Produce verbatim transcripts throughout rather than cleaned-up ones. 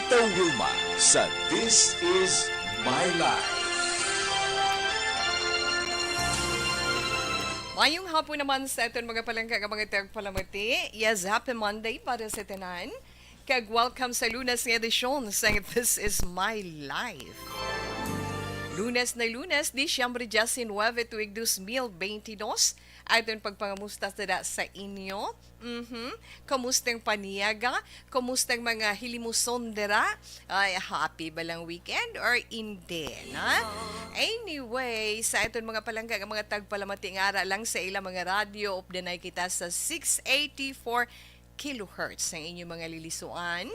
Tita Wilma sa This Is My Life. Mayong hapon naman sa aton mga palangga nga mga tagpalamati. Yes, happy Monday para sa tanan. Kag welcome sa Lunes nga edisyon sa This Is My Life. Lunes na Lunes, Disyembre diecinuebe, tuig dos mil beintidos. Aton pagpangamusta sa, sa inyo. Mhm. Kamusta ang paniaga? Kamusta ang mga hilimuson dira? Ay, happy ba lang weekend or hindi, na? Anyway, sa aton mga palangga nga mga tagpalamati nga ara lang sa ilang mga radyo, updanay kita sa six eighty-four kilohertz ang inyong mga lilisuan.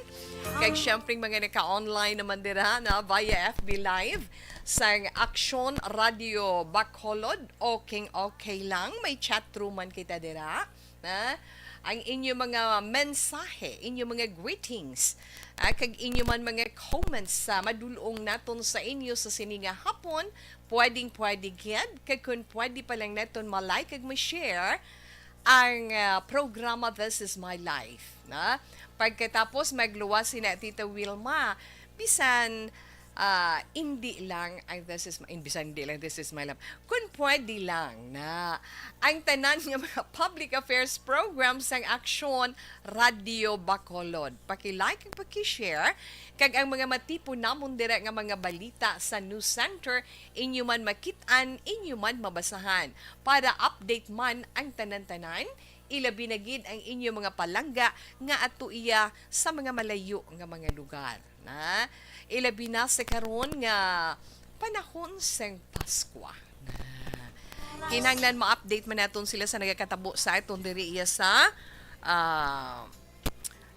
Kag syempre, mga naka-online naman dira na via F B Live sang Aksyon Radio Bacolod. Okay, okay lang. May chat room man kita dira. Na ang inyo mga mensahe, inyo mga greetings, ah, kag inyo man mga comments sa madulong naton sa inyo sa sini nga hapon, pwedeng pwede gyud, kag kung pwede pa lang naton ma-like kag ma-share ang, ah, programa This Is My Life, na pagkatapos magluwas si na Tita Wilma, bisan ah, indi lang ang This Is My, bisan hindi lang This Is My Life. Kung pwede lang na ang tanan nga mga public affairs programs sang Aksyon Radio Bacolod. Paki-like ug paki-share, kag ang mga matipon namon dira nga mga balita sa News Center, inyo man makit-an, inyo man mabasahan. Para update man ang tanan-tanan, ilabi na gid ang inyo mga palangga nga ato iya sa mga malayo nga mga lugar. Na, ilabi na sa karon nga panahon sang Paskwa. Na, kinahanglan ma-update man naton sila sa nagakatabo sa aton diri iya sa, ah,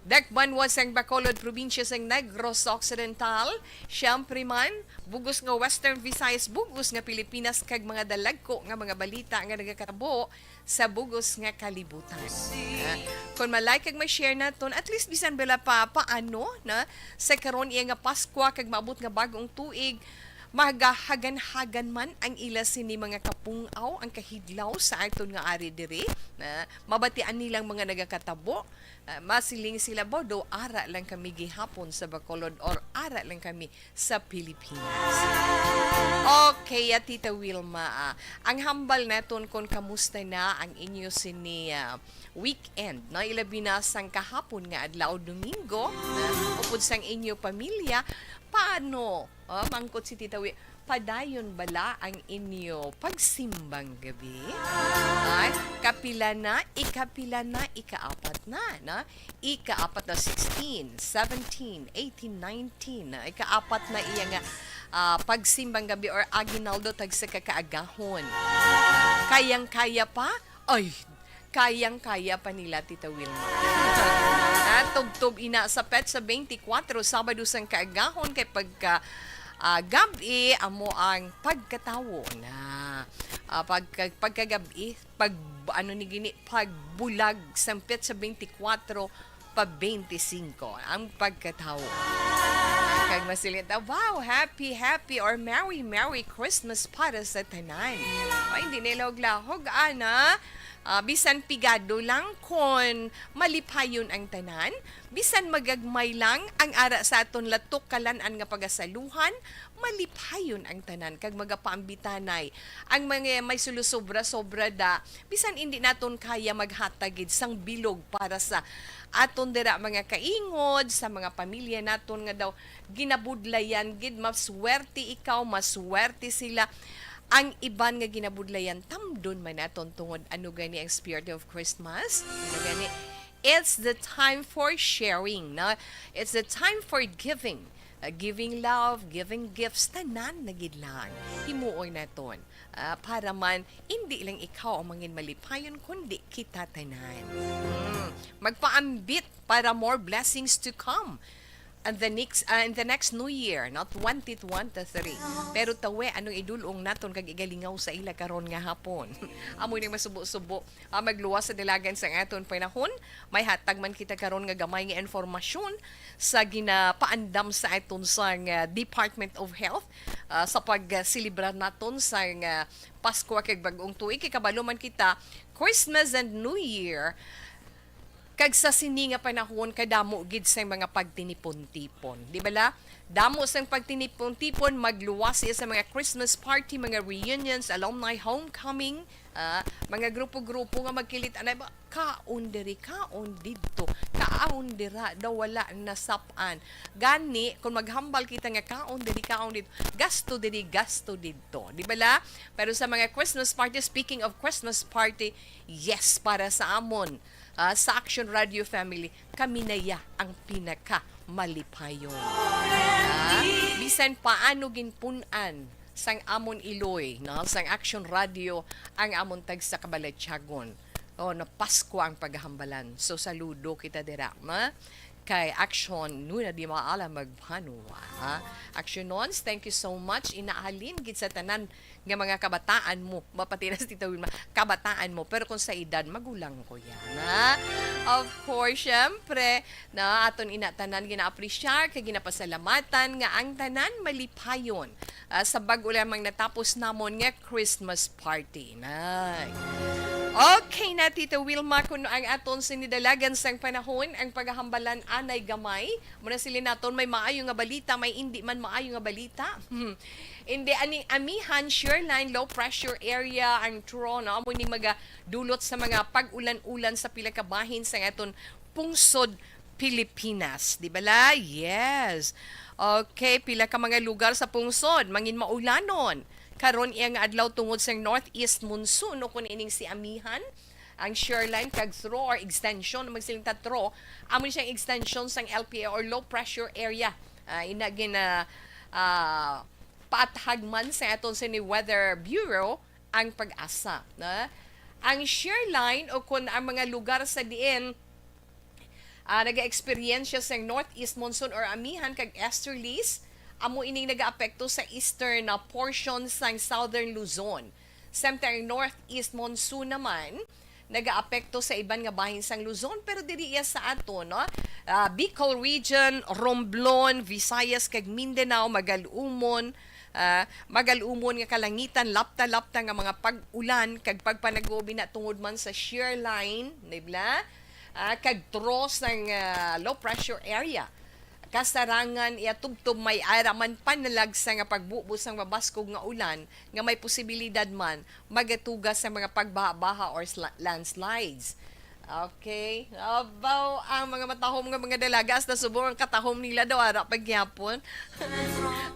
Dakbayan sang Bacolod, probinsya sang Negros Occidental. Siyempre man, bugos nga Western Visayas, bugos nga Pilipinas, kag mga dalagko nga mga balita nga nagakatabo sa bugos nga kalibutan. Ah, kung ma-like kag ma-share naton, at least bisan bala pa paano na sa karon iya nga Paskwa kag maabot nga bag-ong tuig, magahagan-hagan man ang ila sini mga kapung-aw, ang kahidlaw sa aton nga ari diri, na mabatian nilang mga nagakatabo, ah, masiling sila, "Bo, do ara lang kami gihapon sa Bacolod or ara lang kami sa Pilipinas." Okay, ah, Tita Wilma, ah, ang hambal naton kung kamusta na ang inyo sini, ah, weekend, no? Ilabi na sang kahapon nga adlaw, Domingo, na upod sang inyo pamilya, paano? Oh, mangkot si Tita Wi, padayon bala ang inyo pagsimbang gabi? Ay, kapila na, ikapila na, ikaapat na, na? Ikaapat na, sixteen, seventeen, eighteen, nineteen, na? Ikaapat na iya nga, ah, pagsimbang gabi or aguinaldo, tagsa ka kaagahon. Kayang-kaya pa? Ay, kayang-kaya pa nila, Tita Wilma. Ah, tubtob ina sa petsa twenty-four, Sabado sang kaagahon, kay pagka, ah, gab-i, amo ang pagkatawo na. Ah, pagka, pagkagab-i, pag, ano ni gini, pagbulag sang petsa twenty-four pa twenty-five ang pagkatawo. Kag masiling ta, "Wow, happy, happy or Merry, Merry Christmas para sa tanan." O, hindi nilahog-lahog, ana. Ah, bisan pigado lang kon malipayon ang tanan, bisan magagmay lang ang ara sa aton latok kalan-an nga pagasaluhan, malipayon ang tanan kag magapaambitanay ang mga may sulosobra-sobra da, bisan indi naton kaya maghatag gid sang bilog para sa aton dira mga kaingod, sa mga pamilya naton nga daw ginabudlayan gid, maswerte ikaw, maswerte sila. Ang iban nga ginabudlayan, tamdon man naton tungod ano gani ang spirit of Christmas. Ano gani, it's the time for sharing, no? It's the time for giving. Uh, giving love, giving gifts, tanan na gid lang. Himuoy naton. Ah, para man, hindi lang ikaw ang mangin malipayon, kundi kita tanan. Mm. Magpaambit para more blessings to come. And the next, ah, in the next New Year, not twenty twenty-three. Pero tawe, anong idulong naton kag igalingaw sa ila karon nga hapon? Amo ning masubo-subo, ah, magluwas sa dalagan sang aton panahon. May hatag man kita karon nga gamay nga informasyon sa ginapaandam sa aton sang, ah, Department of Health, ah, sa pagselebrar naton sang, ah, Pasko kag Bag-ong Tuig. Kay kabalo man kita, Christmas and New Year, Kag sa sini nga panahon, kadamo gid sang mga pagtinipon-tipon. Di bala? Damo sang pagtinipon-tipon, magluwas siya sa mga Christmas party, mga reunions, alumni homecoming, ah, mga grupo-grupo nga magkilit-anay ba, kaon diri, kaon didto, kaon dira, daw wala nasap-an. Gani, kung maghambal kita nga kaon diri, kaon didto, gasto diri, gasto didto. Di bala? Pero sa mga Christmas party, speaking of Christmas party, yes, para sa amon, ah, sa Action Radio family, kami na ya ang pinaka malipayon. Ah, bisan paano ginpun-an sang amon iloy, no, sang Action Radio ang amon tagsa ka balatyagon. Oh, na Pasko ang paghambalan. So, saludo kita dira, no? Kay Action, nuna di maalam magpanwa, ha? Action Nons, thank you so much. Inahalin gid sa tanan nga mga kabataan mo. Mapatinas, Tita Wilma, kabataan mo. Pero kung sa edad, magulang ko yan, ha? Of course, syempre, na aton ina tanan gina-appreciate kay ginapasalamatan nga ang tanan malipayon, ah, sa bag-o lamang natapos namon nga Christmas party. Nay. Okay na, Tita Wilma, kuno ang aton sinidalagan sang panahon, ang paghambalan anay gamay. Muna sila naton, may maayo nga balita, may hindi man maayo nga balita. Hindi, aning amihan, shear line, low pressure area, ang tro, no? Amo ning magadulot sa mga pag-ulan-ulan sa pila ka bahin sa aton pungsod Pilipinas. Di bala? Yes. Okay, pila ka mga lugar sa pungsod, mangin maulanon. Karon iya nga adlaw tungod sa northeast monsoon o kung ining si amihan, ang shear line kag through or extension, magsiling ta through, amo ni siyang extension sang L P A or low pressure area. Ah, ina gina, ah, paathag man sa aton sini Weather Bureau ang pag-asa, na ang shear line o kun ang mga lugar sa diin, ah, naga-eksperyensya sang northeast monsoon or amihan kag easterlies, amo ining nagaapekto sa eastern na portion sang southern Luzon. Samtang ang northeast monsoon naman nagaapekto sa iban nga bahin sang Luzon, pero diri iya sa ato, no? Ah, Bicol Region, Romblon, Visayas kag Mindanao, magalumon, ah, magalumon nga kalangitan, lapta-lapta nga mga pag-ulan kag pagpanagubi na tungod man sa shear line, nibla, ah, kag tro sang, ah, low pressure area. Kasarangan iya tubtob may ara man panalagsa nga pagbubo sang mabaskog nga ulan nga may posibilidad man magatuga sa mga pagbaha-baha or sla-, landslides. Okay. Abaw, ang mga matahom nga mga dalaga, hasta subong ang katahom nila daw, ara pa gyapon.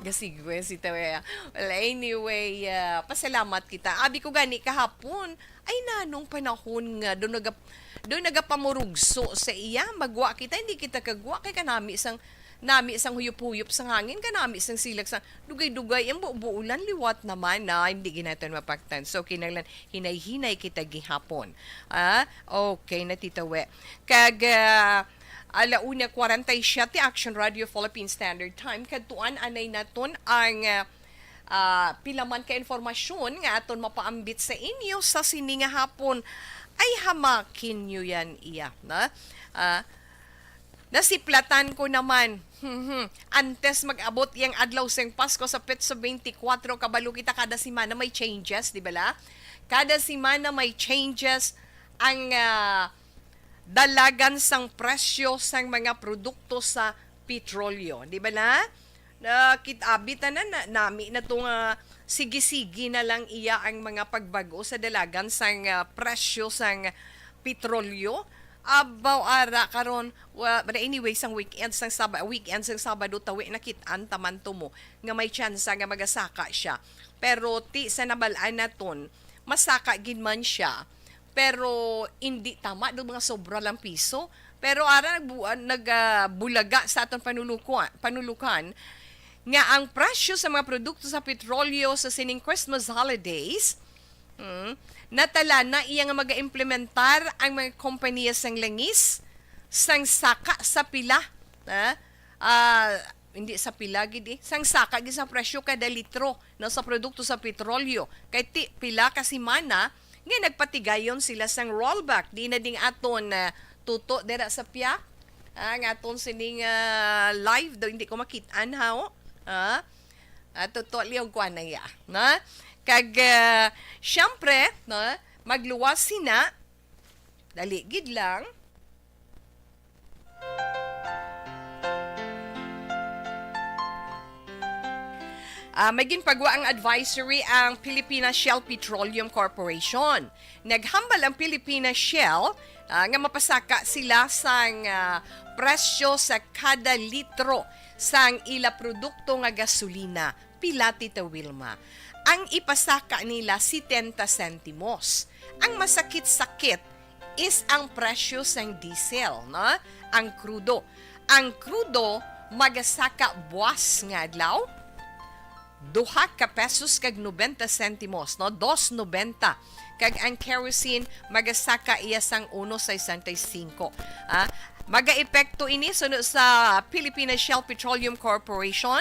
Gasigwe si Tawea. Well, anyway, ah, pasalamat kita. Abi ko gani kahapon, ay nanong panahon nga do naga, do nagapamurugso sa iya, magwa kita, hindi kita kagwa, kay kanami sang, nami sang huyop-huyop sang hangin, kanami sang silak sang dugay-dugay, ang bu-, buulan liwat naman na hindi ginaton mapaktan. So, kinahanglan hinay-hinay kita gihapon. Ah, okay na, Tita We. Kag, ah, ala una kwarenta y siyete, Action Radio Philippine Standard Time, kadtuan anay naton ang, ah, ah, pila man ka informasyon nga aton mapaambit sa inyo sa sini nga hapon. Ay, hamakin nyo yan iya, na? Ah, nasiplatan ko naman. Antes mag-abot yang adlaw sing Pasko sa petsa twenty-four, kabalo kita kada semana may changes, di ba la? Kada semana may changes ang, ah, dalagan sang presyo sang mga produkto sa petrolyo, di ba la? Na kit-, abi tanan na, nami na to nga sige-sige na lang iya ang mga pagbag-o sa dalagan sang, ah, presyo sang petrolyo. Abaw ara karon, wa-, but anyway, sang weekend sang Saba-, weekend sang Sabado tawi nakit-an taman to mo nga may tsansa nga magasaka siya. Pero ti sa nabal-an naton, masaka gid man siya. Pero hindi tama do mga sobra lang piso. Pero ara nagbuan, nag, ah, bulaga sa aton panulukuan, panulukan nga ang presyo sa mga produkto sa petrolyo sa sining Christmas holidays, mm, natala na iya nga mag-implementar ang mga kompanya sang langis sang saka sa pila, ha? Ah, hindi sa pila gid eh, sang saka gid sa presyo kada litro, no, sa produkto sa petrolyo. Kay ti, pila ka semana nga nagpatigayon sila sang rollback. Di na ding aton, ah, tuto dira sa piya. Ah, ang aton sining, ah, live daw, hindi ko makit-an, ha, oh. Ah, tuto liog ko anaya, na? Kag, ah, syempre, no, magluwas sina. Dali gid lang. Ah, may ginpagwa ang advisory ang Philippine Shell Petroleum Corporation. Naghambal ang Philippine Shell, ah, nga mapasaka sila sang, ah, presyo sa kada litro sang ila produkto nga gasolina. Pila, Tita Wilma? Ang ipasaka nila, setenta sentimos. Ang masakit-sakit is ang presyo sang diesel, no? Ang krudo. Ang krudo magasaka buas nga adlaw, duha ka pesos kag nobenta sentimos, no? Dos nobenta. Kag ang kerosene magasaka iya sang uno sesenta y cinco. Ah, magaepekto ini suno sa Philippine Shell Petroleum Corporation,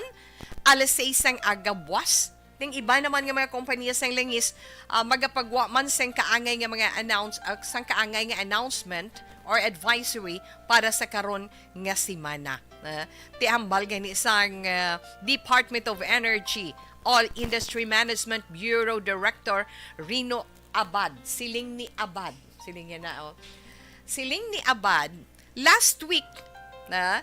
alas seis sang aga buas. Ning iba naman nga mga kompanya sang langis, ah, magapagwa man sang kaangay nga mga announce, ah, sang kaangay nga announcement or advisory para sa karon nga semana. Ah, ti hambal gani sang, ah, Department of Energy, Oil Industry Management Bureau Director Rino Abad. Siling ni Abad. Siling niya na, oh. Siling ni Abad, last week, na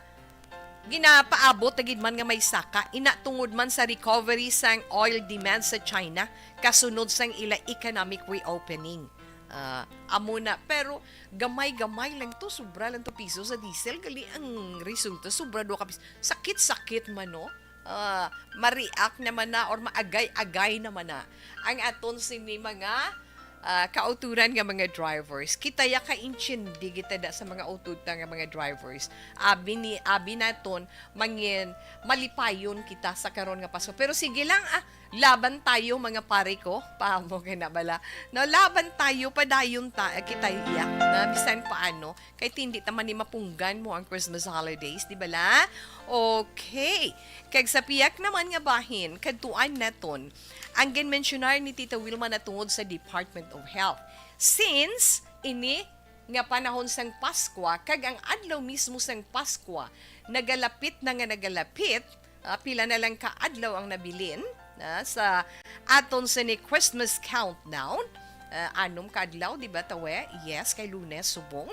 ginapaabot na gid man nga may saka, ina tungod man sa recovery sang oil demand sa China, kasunod sang ila economic reopening. Ah, amo na, pero gamay-gamay lang to, sobra lang to piso sa diesel, gali ang resulta, sobra duha ka piso. Sakit-sakit man, no? Ah, ma-react naman na or maagay-agay naman na ang aton sini mga, ah, kauturan nga mga drivers. Kita ya ka-intindi kita da sa mga utod ta nga mga drivers. Abi ni, abi naton, mangin, malipayon kita sa karon nga Pasko. Pero sige lang, ah, laban tayo, mga pare ko. Paamo kay na bala. No, laban tayo, padayon ta, kita iya. Na, bisan paano, kay tindi ta man ni mapunggan mo ang Christmas holidays, di bala? Okay. Kag sa piyak naman nga bahin, kadtuan naton ang ginmensyonar ni Tita Wilma na tungod sa Department of Health. Since ini nga panahon sang Paskwa kag ang adlaw mismo sang Paskwa nagalapit na nga nagalapit, ah, pila na lang ka adlaw ang nabilin, ah, sa aton sini Christmas countdown. Ah, anom ka adlaw, di ba, Tawe? Yes, kay Lunes, subong.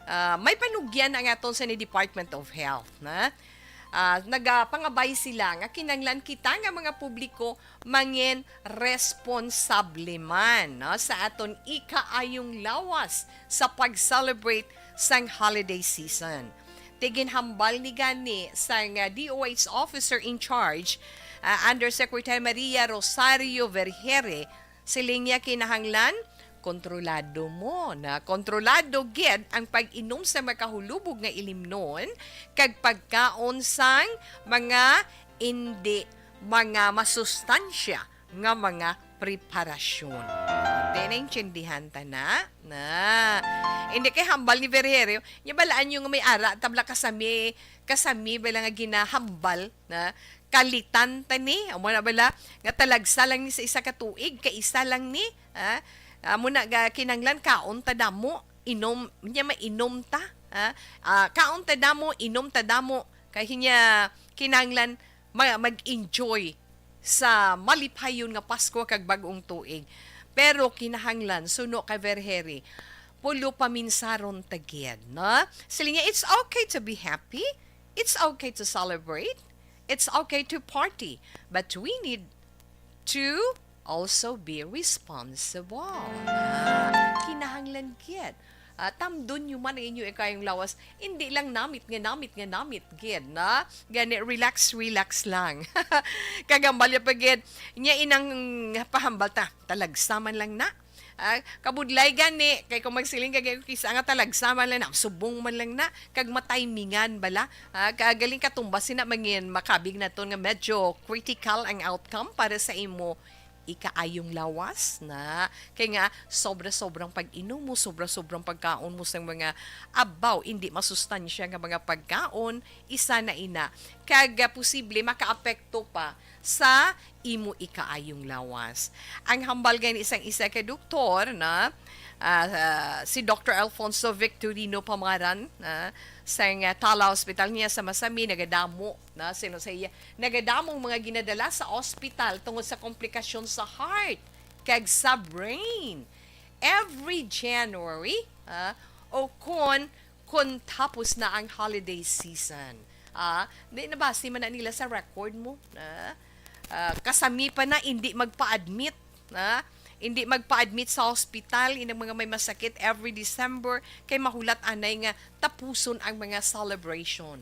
Ah, may panugyan ang aton sini Department of Health, na, ah, nagapangabay sila nga kinahanglan kita nga mga publiko mangin responsable man, no, sa aton ikaayong lawas sa pag-celebrate sang holiday season. Ti ginhambal ni gani sang, ah, D O H officer in charge, ah, Undersecretary Maria Rosario Vergeire, siling niya kinahanglan kontrolado mo na kontrolado gid ang pag-inom sa makahulubog nga ilimnon kag pagkaon sang mga indi mga masustansya nga mga preparasyon. Ti naintindihan ta na? Na. Hindi kay hambal ni Vergeire, nya balaan niyo nga may ara, tabla kasami, kasami bala nga ginahambal na kalitan ta ni, amo na bala, nga talagsa lang ni sa isa ka tuig, kay isa lang ni, ha? Amo na ga kinanglan, kaon ta damo, inom, nya mainom ta, ha? Ah, kaon ta damo, inom ta damo, kay nya kinanglan ma-, mag-enjoy sa malipayon nga Pasko kag Bag-ong Tuig. Pero kinahanglan, suno kay Vergeire, pulo paminsaron ta gid, no? Siling niya, it's okay to be happy. It's okay to celebrate. It's okay to party. But we need to also be responsible. Ah, kinahanglan gid. Ah, tamdon niyo man ang inyo ikayong lawas. Hindi lang namit nga namit nga namit gid, na? Gani, relax, relax lang. Kag hambal niya pa gid, nya inang pahambal ta, talagsa man lang na. Ah, kabudlay gani, kay kung magsiling ka, kisa nga talagsa man lang na, subong man lang na, kag matimingan bala. Ah, kagaling katumbas sina mangin makabig naton nga medyo critical ang outcome para sa imo ikaayong lawas na. Kay nga, sobra-sobrang pag-inom mo, sobra-sobrang pagkaon mo sang mga abaw, hindi masustansya nga mga pagkaon, isa na ina. Kag, ah, posible makaapekto pa sa imo ikaayong lawas. Ang hambal gani sang isa ka doktor na, ah, ah, si Doktor Alfonso Victorino Pamaran, na sang, ah, Tala Hospital niya sa Masami, nagadamo na sino sa iya, nagadamo ang mga ginadala sa ospital tungod sa komplikasyon sa heart kag sa brain. Every January, ah, o kon Kung tapos na ang holiday season, ah, di nabasi man na nila sa record mo, ah, ah, kasami pa na hindi magpa-admit, ah, hindi magpa-admit sa hospital, inang mga may masakit every December, kay mahulat anay nga tapuson ang mga celebration.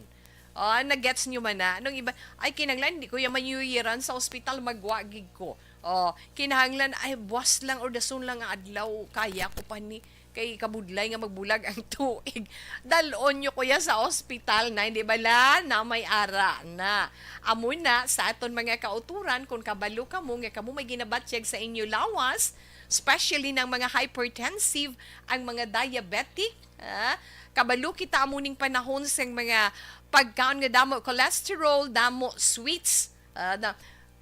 Ah, nagets nyo man na? Nung iba, "Ay, kinahanglan, hindi ko yaman yuyiran sa ospital, magwa gid ko." Oh, kinahanglan, "Ay, buwas lang or dason lang nga adlaw, kaya ko pa ni, kay kabudlay nga magbulag ang tuig." Dalon nyo kuya sa ospital na, hindi bala? Na may ara na. Amo na, sa aton mga kauturan, kung kabalo kamo nga kamo may ginabatyag sa inyo lawas, especially ng mga hypertensive, ang mga diabetic, ah, kabalo kita amo ning panahon sang mga pagkaon nga damo cholesterol, damo sweets, ah, na,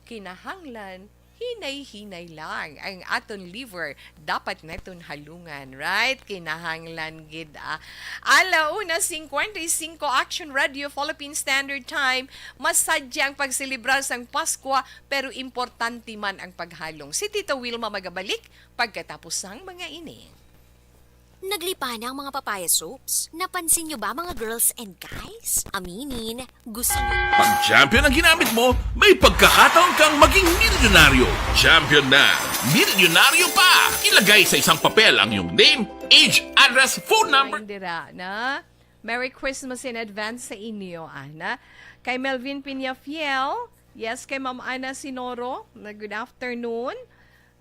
kinahanglan, hinay-hinay lang ang aton liver. Dapat naton halungan, right? Kinahanglan gid, ah. Ala una cincuenta y cinco, Action Radio Philippine Standard Time. Masadya ang pagselebrar sang Paskwa, pero importante man ang paghalong. Si Tita Wilma magabalik pagkatapos sang mga ini. Naglipa na ang mga papaya soaps. Napansin nyo ba, mga girls and guys? Aminin, gusto nyo. Pag Champion ang ginamit mo, may pagkakataon kang maging milyonaryo. Champion na, milyonaryo pa! Ilagay sa isang papel ang iyong name, age, address, phone number. Ay, dira na. Merry Christmas in advance sa inyo, ana. Kay Melvin Peñafiel, yes, kay Ma'am Ana Sinoro, na good afternoon.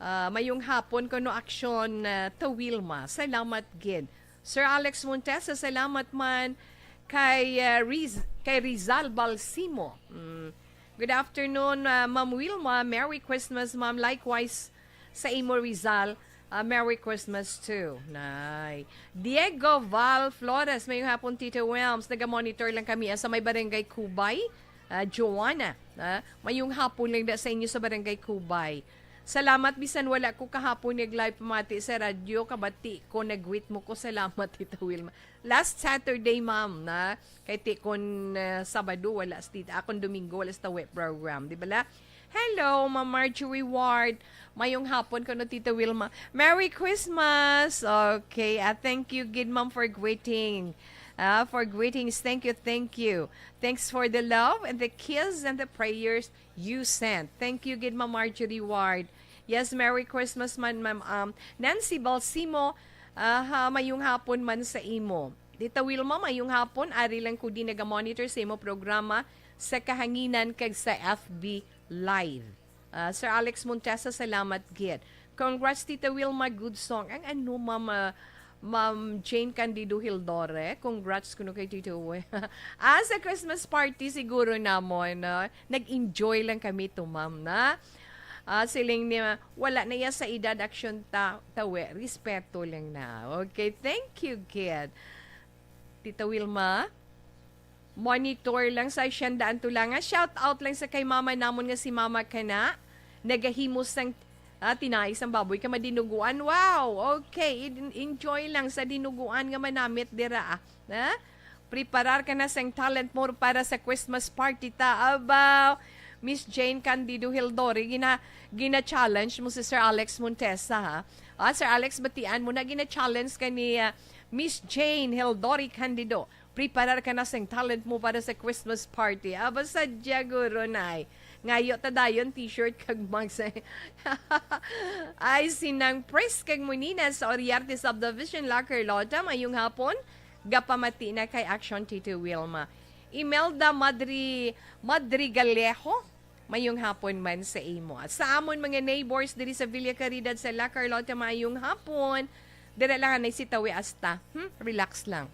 Ah, mayong hapon kuno, Action, ah, to Wilma. Salamat gid. Sir Alex Montesa, salamat man kay, ah, Riz-, kay Rizal Balsimo. Mm. Good afternoon, ah, Ma'am Wilma. Merry Christmas, Ma'am. Likewise sa imo, Rizal. Ah, Merry Christmas too. Nay. Diego Val Flores, mayong hapon, Tito Wilms. Naga-monitor lang kami, ah, sa may Barangay Kubay. Ah, Joanna, ah, mayong hapon lang da sa inyo sa Barangay Kubay. Salamat, bisan wala ko kahapon nag-live pamati sa radyo, kabati ko, nag-greet mo ko. Salamat, Tita Wilma. Last Saturday, ma'am, na kay ti kon, ah, Sabado, wala si Tita, akon Domingo, wala sa web program, di ba la? Hello, Ma'am Marjorie Ward. Mayong hapon kuno, Tita Wilma. Merry Christmas! Okay, ah, thank you gid, ma'am, for greeting. Ah, for greetings. Thank you, thank you. Thanks for the love and the kiss and the prayers you sent. Thank you gid, Ma'am Marjorie Ward. Yes, Merry Christmas man, ma'am. Um, Nancy Balsimo, ah, ha, mayong hapon man sa imo. Tita Wilma, mayong hapon. Ari lang ko di naga-monitor sa imo programa sa kahanginan kag sa F B Live. Ah, Sir Alex Montesa, salamat gid. Congrats, Tita Wilma, good song. Ang ano, Ma'am, ah, Ma'am Jane Candido Hildore, congrats kuno kay Tito Wi-, ah, sa Christmas party siguro namon, no? Nag-enjoy lang kami to, ma'am, na. Ah, siling ni, wala na iya sa edad, Action ta-, tawe, respeto lang na. Okay, thank you, kid. Tita Wilma? Monitor lang sa Hacienda Antulanga. Shout out lang sa kay mama namon nga si Mama Kana. Nagahimo sang, ah, tinai sang baboy ka madinuguan. Wow! Okay, en-, enjoy lang sa dinuguan nga manamit dira, ah. Ha? Preparar ka na sang talent mo para sa Christmas party ta. Aba, Miss Jane Candido Hildori, gina-, gina-challenge mo si Sir Alex Montesa, ha? Ah, Sir Alex, batian mo na, gina-challenge ka ni, ah, Miss Jane Hildori Candido. Preparar ka na sing talent mo para sa Christmas party. Aba, sadya, guro, nay. Ngayo ta dayon t-shirt kag mugs. Ay, sinang Pres kag Munina sa Oriarte Subdivision, La Carlota, mayong hapon. Gapamati na kay Action Tito Wilma. Imelda Madri-, Madrigalejo, mayong hapon man sa imo. At sa amon mga neighbors diri sa Villa Caridad sa La Carlota, mayong hapon. Dira lang anay si Tawi Asta. Hmm? Relax lang.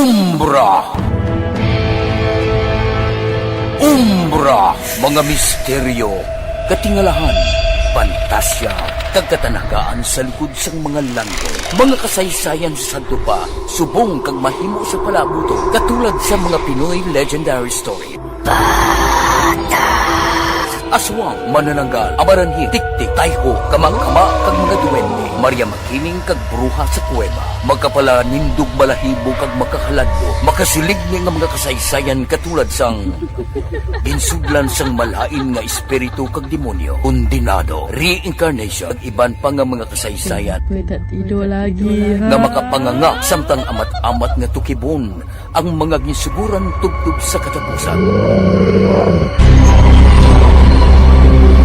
Umbra. Umbra, mga misteryo, katingalahan, pantasya, kag katanagaan sa likod sang mga langit. Mga kasaysayan sa sadto pa, subong kag mahimo sa palabuton, katulad sa mga Pinoy legendary story. Aswang, manananggal, amaranhi, tiktik, tayho, kamang-kama, kag mga duwende, Maria Makiling kag bruha sa kuweba, makapalanindog balahibo kag makahaladlok, makasiligni nga mga kasaysayan katulad sang ginsudlan sang malain nga espiritu kag demonyo, kondenado, reincarnation, kag iban pa nga mga kasaysayan May tatido lagi, ha? nga makapanganga samtang amat-amat nga tukibon ang mga ginsuguran tubtob sa katapusan.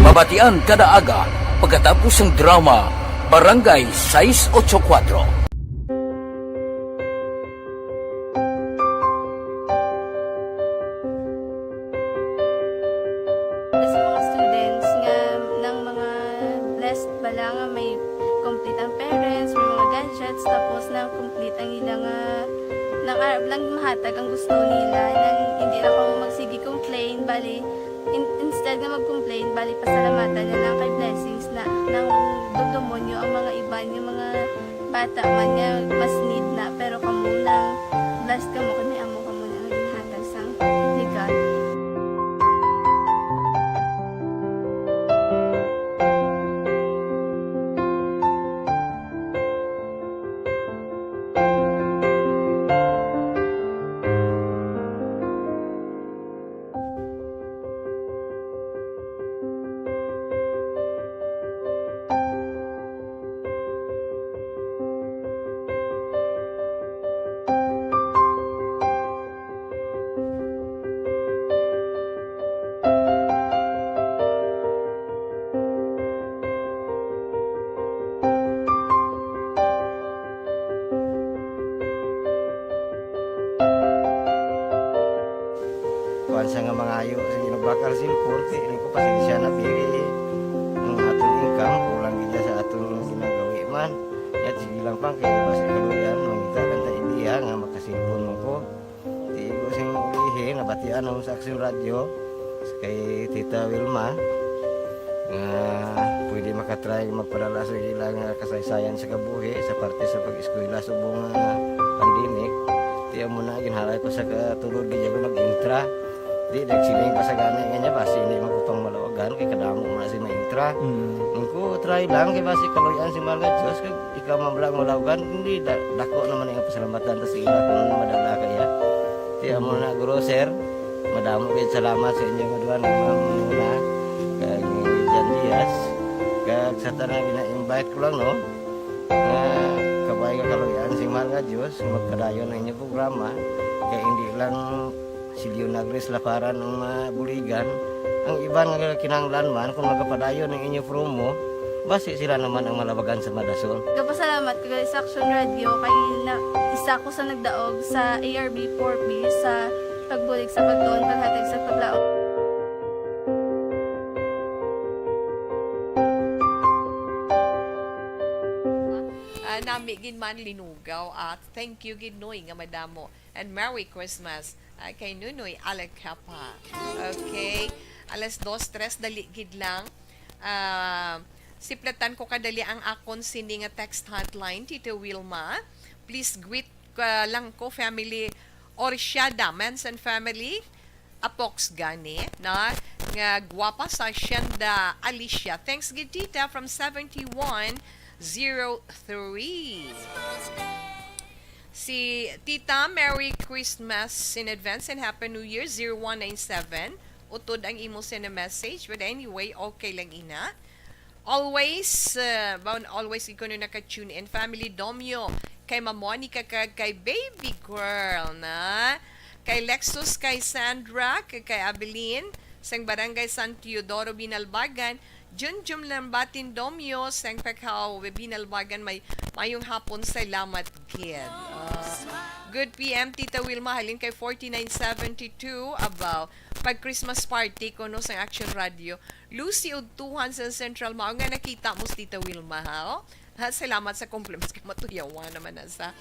Mabatian kada aga pagkatapos sang drama Barangay sais ocho kuwatro. Sa mga students nga nang mga blessed bala nga may complete ang parents, may mga gadgets, tapos na complete ang ila nga, nang arab lang mahatag ang gusto nila, nang hindi na kamo magsige complain, bali, in-, instead nga mag-complain, bali, pasalamatan na lang kay blessings na, nang dugdumon nyo ang mga iban, yung mga bata man nga mas need na, pero kamo nang blessed kamo kay may amo kamo na nga ginhatag sang regalo. Kuwan siya nga mangayo sa ginabakal cellphone, kay ini ko pasensya na, biri. Ang aton income, kulang gid sa aton ginagawi man. Yat, sige lang pang, kay basta kaluyan, mangita lang ta idea nga makasilpon man ko. Di ko sing ulihi, nabatian ako sa Aksyon Radyo, kay Tita Wilma, nga pwede makatry magpadala sa ilang, ah, kasaysayan sa kabuhi, sa parte sa pag-eskwela subong nga pandemic. Di amo na, ginhalay ko sa katulod, di ako nag-intra. Di, nagsiling pa sa gani nga niya, basi hindi man ko pang malawagan, kay kadamo mo na si maintra. Mm. Ang ko, try lang, kay basi kaluyan si mahal nga Diyos, kag ikaw man lang malawagan, hindi, da-, dako naman ang pasalamatan ta sa ila kung ano madala kaya. Di amo na, guro, sir, madamo kayo salamat sa inyo nga duha, ni Ma'am Muna, kag ni Jan Diaz, kag sa tanan, gina-invite ko lang, no? Nga kabay nga kaluyan si mahal nga Diyos, magpadayon ang inyong programa, kay hindi lang si Leonagris Laparan ang mabuligan, ang iban nga kinahanglan man, kung magapadayon ang inyo promo, basi sila naman ang malabagan sa madason. Gapasalamat ko gali sa Action Radio kay na, isa ko sa nagdaog sa A R B four B sa pagbulig sa pagtuon, paghatag sa paglaom. Ah, nami gid man linugaw at thank you gid, Noy, nga madamo. And Merry Christmas, ah, kay Nunoy Alacapa. Okay, alas dos, tres, dali gid lang. Ah, siplatan ko kadali ang akon sini nga text hotline, Tita Wilma. Please greet, ah, lang ko family Orsiada, Manson family, Apox gani, na, nga gwapa sa Hacienda Alicia. Thanks gid, Tita, from seventy-one zero three. Si Tita, Merry Christmas in advance and Happy New Year, zero one nine seven. Utod ang imo send a message, but anyway, okay lang ina. Always, uh, baon always ikaw na naka-tune in. Family Domyo, kay Ma'am Monica kag kay baby girl na. Kay Lexus, kay Sandra, kag kay Abilene, sang Barangay San Teodoro, Binalbagan. Junjun Lambatin Domyo, sang Pekao, Binalbagan, may mayong hapon, salamat gid. Ah, good P M, Tita Wilma, halin kay forty-nine seventy-two, abaw, pag Christmas party ko, no, sang Action Radio. Lucy Udtuhan sa Central, mao nga nakita mo si Tita Wilma, ha? Oh? Ha, salamat sa compliments kay matuyawan naman na sa.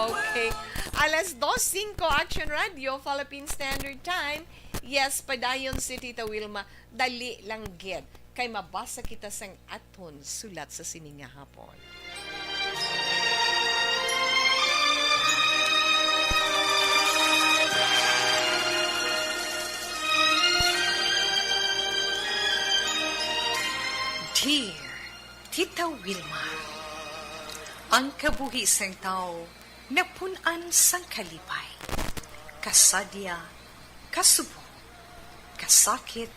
Okay. Alas dos singko, Action Radio, Philippine Standard Time. Yes, padayon si Tita Wilma. Dali lang gid. Kay mabasa kita sang aton sulat sa sini nga hapon. Dear Tita Wilma, ang kabuhi sang tawo napun-an sang kalipay, kasadya, kasubo, kasakit,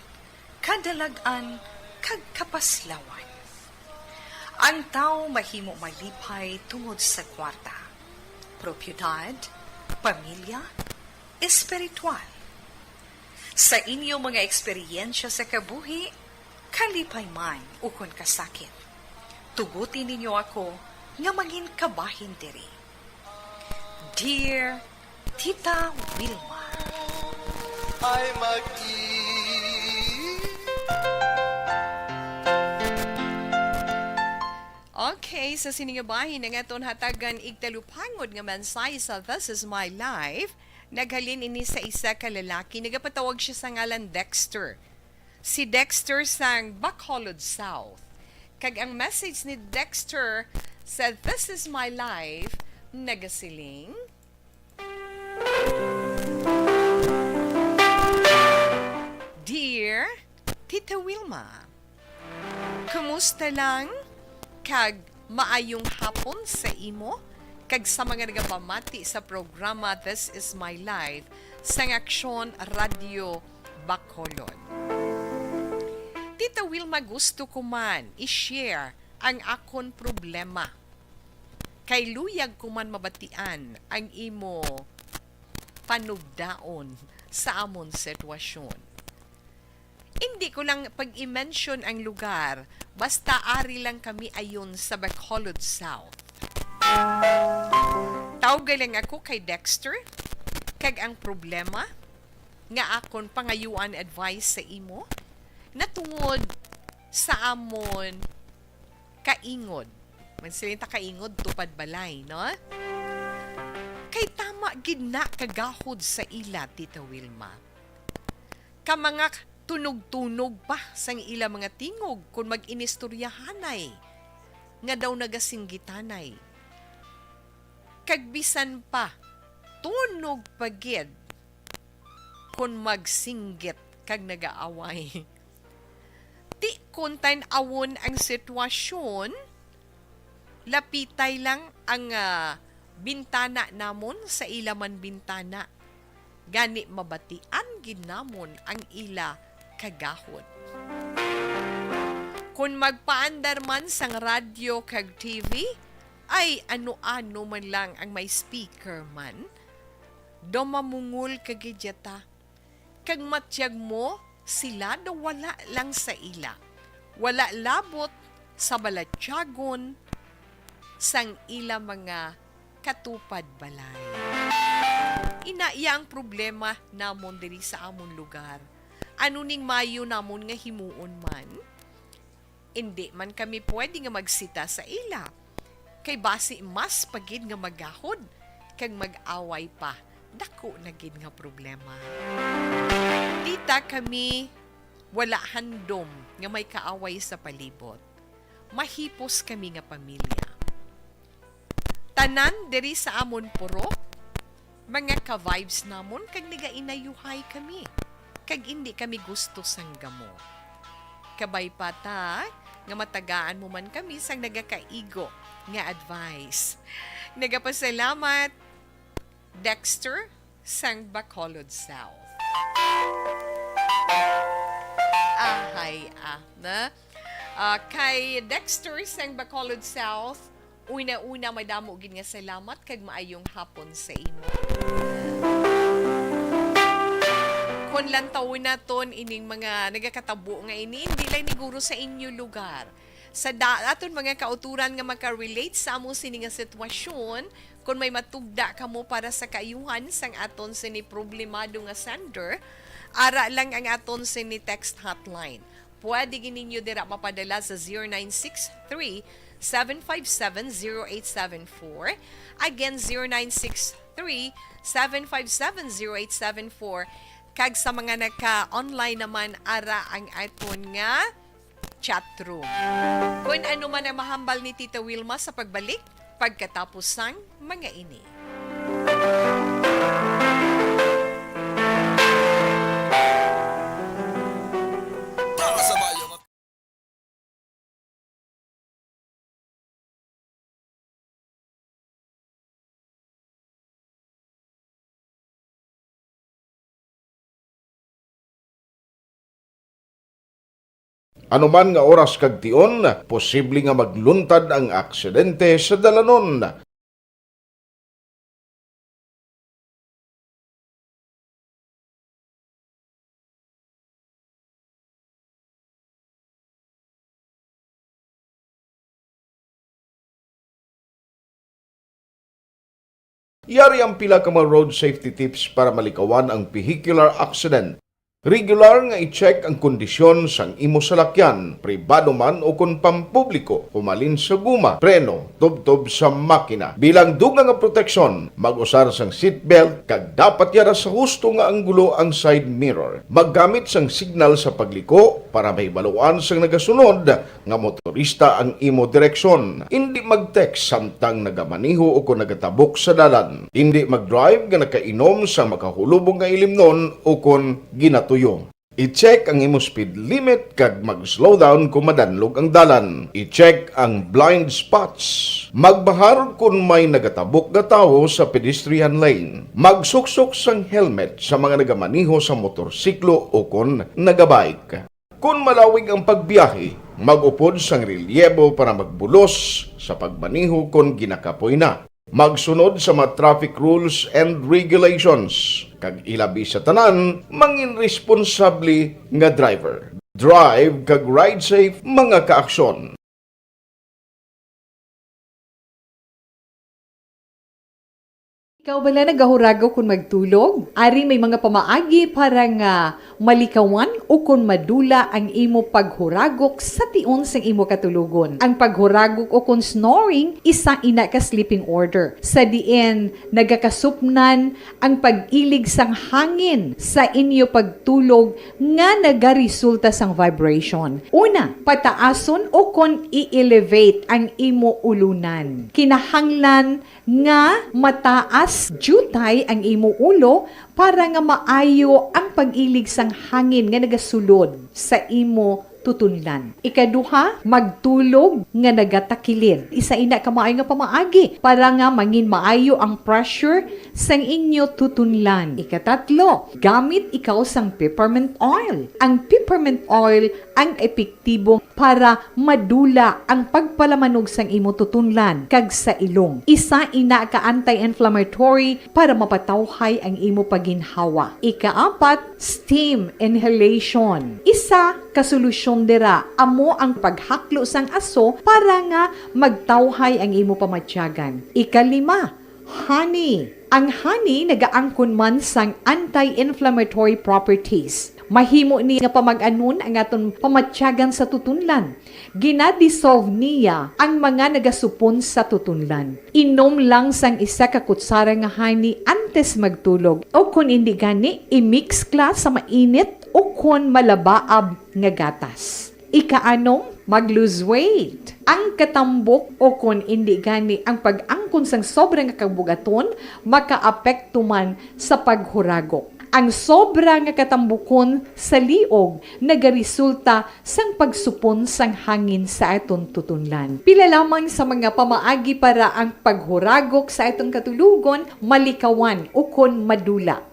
kadalag-an, kag kapaslawan. Ang tawo mahimo malipay tungod sa kwarta, propiedad, pamilya, espiritual. Sa inyo mga eksperyensya sa kabuhi, kalipay man ukon kasakit, tuguti ninyo ako nga mangin kabahin diri. Dear Tita Wilma. Ay mag-i- Okay, sa sini nga bahin ang aton hatagan igtalupangod nga mensahe sa This Is My Life. Naghalin ini sa isa ka lalaki. Nagapatawag siya sa ngalan Dexter. Si Dexter sang Bacolod South. Kag ang message ni Dexter sa This Is My Life nagasiling, Dear Tita Wilma, kumusta lang? Kag maayong hapon sa imo kag sa mga nagapamati sa programa This Is My Life sang Aksyon Radyo Bacolod. Tita Wilma, gusto ko man i-share ang akon problema. Kay luyag ko man mabatian ang imo panugdaon sa amon sitwasyon. Hindi ko lang pag-i-mention ang lugar, basta ari lang kami ayon sa Bacolod South. Tawga lang ako kay Dexter, kag ang problema nga akon pangayuan advice sa imo natungod sa amon kaingod. Magsiling ta kaingod, tupad balay, no? Kay tama gid na kagahod sa ila, Tita Wilma. Ka mga tunog-tunog pa sang ila mga tingog kon mag-inistoryahanay nga daw nagasinggitanay. Kag bisan pa, tunog pa gid kon magsinggit kag nagaaway. Ti kon tan-awon ang sitwasyon, lapitay lang ang, ah, bintana namon sa ila man bintana. Gani mabatian gid namon ang ila kagahod. Kon magpaandar man sang radyo kag T V, ay ano-ano man lang ang may speaker man, daw mamungol ka gid yata. Kag matyag mo, sila daw wala lang sa ila. Wala labot sa balatyagon sang ila mga katupad balay. Ina iya ang problema namon diri sa amon lugar. Ano ning mayo namon nga himuon man? Indi man kami pwede nga magsita sa ila, kay basi mas pa gid nga magahod kag mag-away pa, dako na gid nga problema. Tita, kami wala handom nga may kaaway sa palibot. Mahipos kami nga pamilya. Tanan diri sa amon purok, mga ka-vibes namon kag nagainayuhay kami, kag indi kami gusto sang gamo. Kabay pa ta nga matagaan mo man kami sang nagakaigo nga advice. Nagapasalamat, Dexter sang Bacolod South. Ahay, ah, na? Ah, kay Dexter sang Bacolod South, una-una, madamo gid nga salamat kag maayong hapon sa imo. Kon lantawon naton ining mga nagakatabo nga ini, hindi lang ni guro sa inyo lugar. Sa da-, aton mga kauturan nga maka-relate sa amo sini nga sitwasyon, kon may matugda kamo para sa kaayuhan sang aton sini problemado nga sender, ara lang ang aton sini text hotline. Pwede gid ninyo dira mapadala sa zero nine six three, seven five seven, zero eight seven four. Again, zero nine six three, seven five seven, zero eight seven four. Kag sa mga naka-online naman, ara ang aton nga chat room. Kung ano man ang mahambal ni Tita Wilma sa pagbalik, pagkatapos sang mga ini. Ano man nga oras kag tion, posible nga magluntad ang aksidente sa dalanon. Yari ang pila ka mga road safety tips para malikawan ang vehicular accident. Regular nga i-check ang kondisyon sang imo salakyan, pribado man o kon pampubliko, humalin sa guma, preno, tubtob sa makina. Bilang dugang nga proteksyon, mag-usar sang seatbelt kag dapat yara sa husto nga anggulo ang side mirror. Maggamit sang signal sa pagliko para mahibaluan sang nagasunod nga motorista ang imo direksyon. Indi mag-text samtang nagamaneho o kon nagatabok sa dalan. Indi mag-drive nga nakainom sang makahulubong nga ilimnon o kon ginatuyo. I-check ang imo speed limit kag mag-slow down kon madanlog ang dalan. I-check ang blind spots. Magbahar kon may nagatabok nga tawo sa pedestrian lane. Magsuksok sang helmet sa mga nagamaneho sa motorsiklo o kon nagabike. Kon malawig ang pagbiyahe, mag-upod sang relyebo para magbulos sa pagmaneho kon ginakapoy na. Magsunod sa mga traffic rules and regulations, kag ilabi sa tanan, mangin responsable nga driver. Drive kag ride safe, mga kaaksyon. Ikaw bala nagahuragok kon magtulog? Ari may mga pamaagi para nga malikawan o kon madula ang imo paghuragok sa tion sang imo katulogon. Ang paghuragok o kon snoring, isa ina ka sleeping order, sa diin nagakasupnan ang pag-ilig sang hangin sa inyo pagtulog nga nagaresulta sang vibration. Una, pataason o kon i-elevate ang imo ulunan. Kinahanglan nga mataas diutay ang imo ulo para nga maayo ang pag-ilig sang hangin nga nagasulod sa imo tutunlan. Ikaduha, magtulog nga nagatakilid. Isa ina ka maayo nga pamaagi para nga mangin maayo ang pressure sang inyo tutunlan. Ikatatlo, gamit ikaw sang peppermint oil. Ang peppermint oil ang epektibo para madula ang pagpalamanog sang imo tutunlan kag sa ilong. Isa ina ka anti-inflammatory para mapatawhay ang imo paginhawa. Ikaapat, steam inhalation. Isa ka solusyon dira amo ang paghaklo sang aso para nga magtawhay ang imo pamatyagan. Ikalima, honey. Ang honey nagaangkon man sang anti-inflammatory properties. Mahimo ni nga pamag-anon ang aton pamatyagan sa tutunlan. Gina-dissolve niya ang mga nagasupon sa tutunlan. Inom lang sang isa ka kutsara nga honey antes magtulog, o kon indi gani, i-mix kla sa mainit o kon malabaab nga gatas. Ikaanom, mag-lose weight. Ang katambok o kon indi gani ang pag-angkon sang sobra nga kabugaton makaapekto man sa paghuragok. Ang sobra nga katambukon sa liog nagaresulta sang pagsupon sang hangin sa aton tutunlan. Pila lamang sa mga pamaagi para ang paghuragok sa aton katulogon malikawan ukon madula.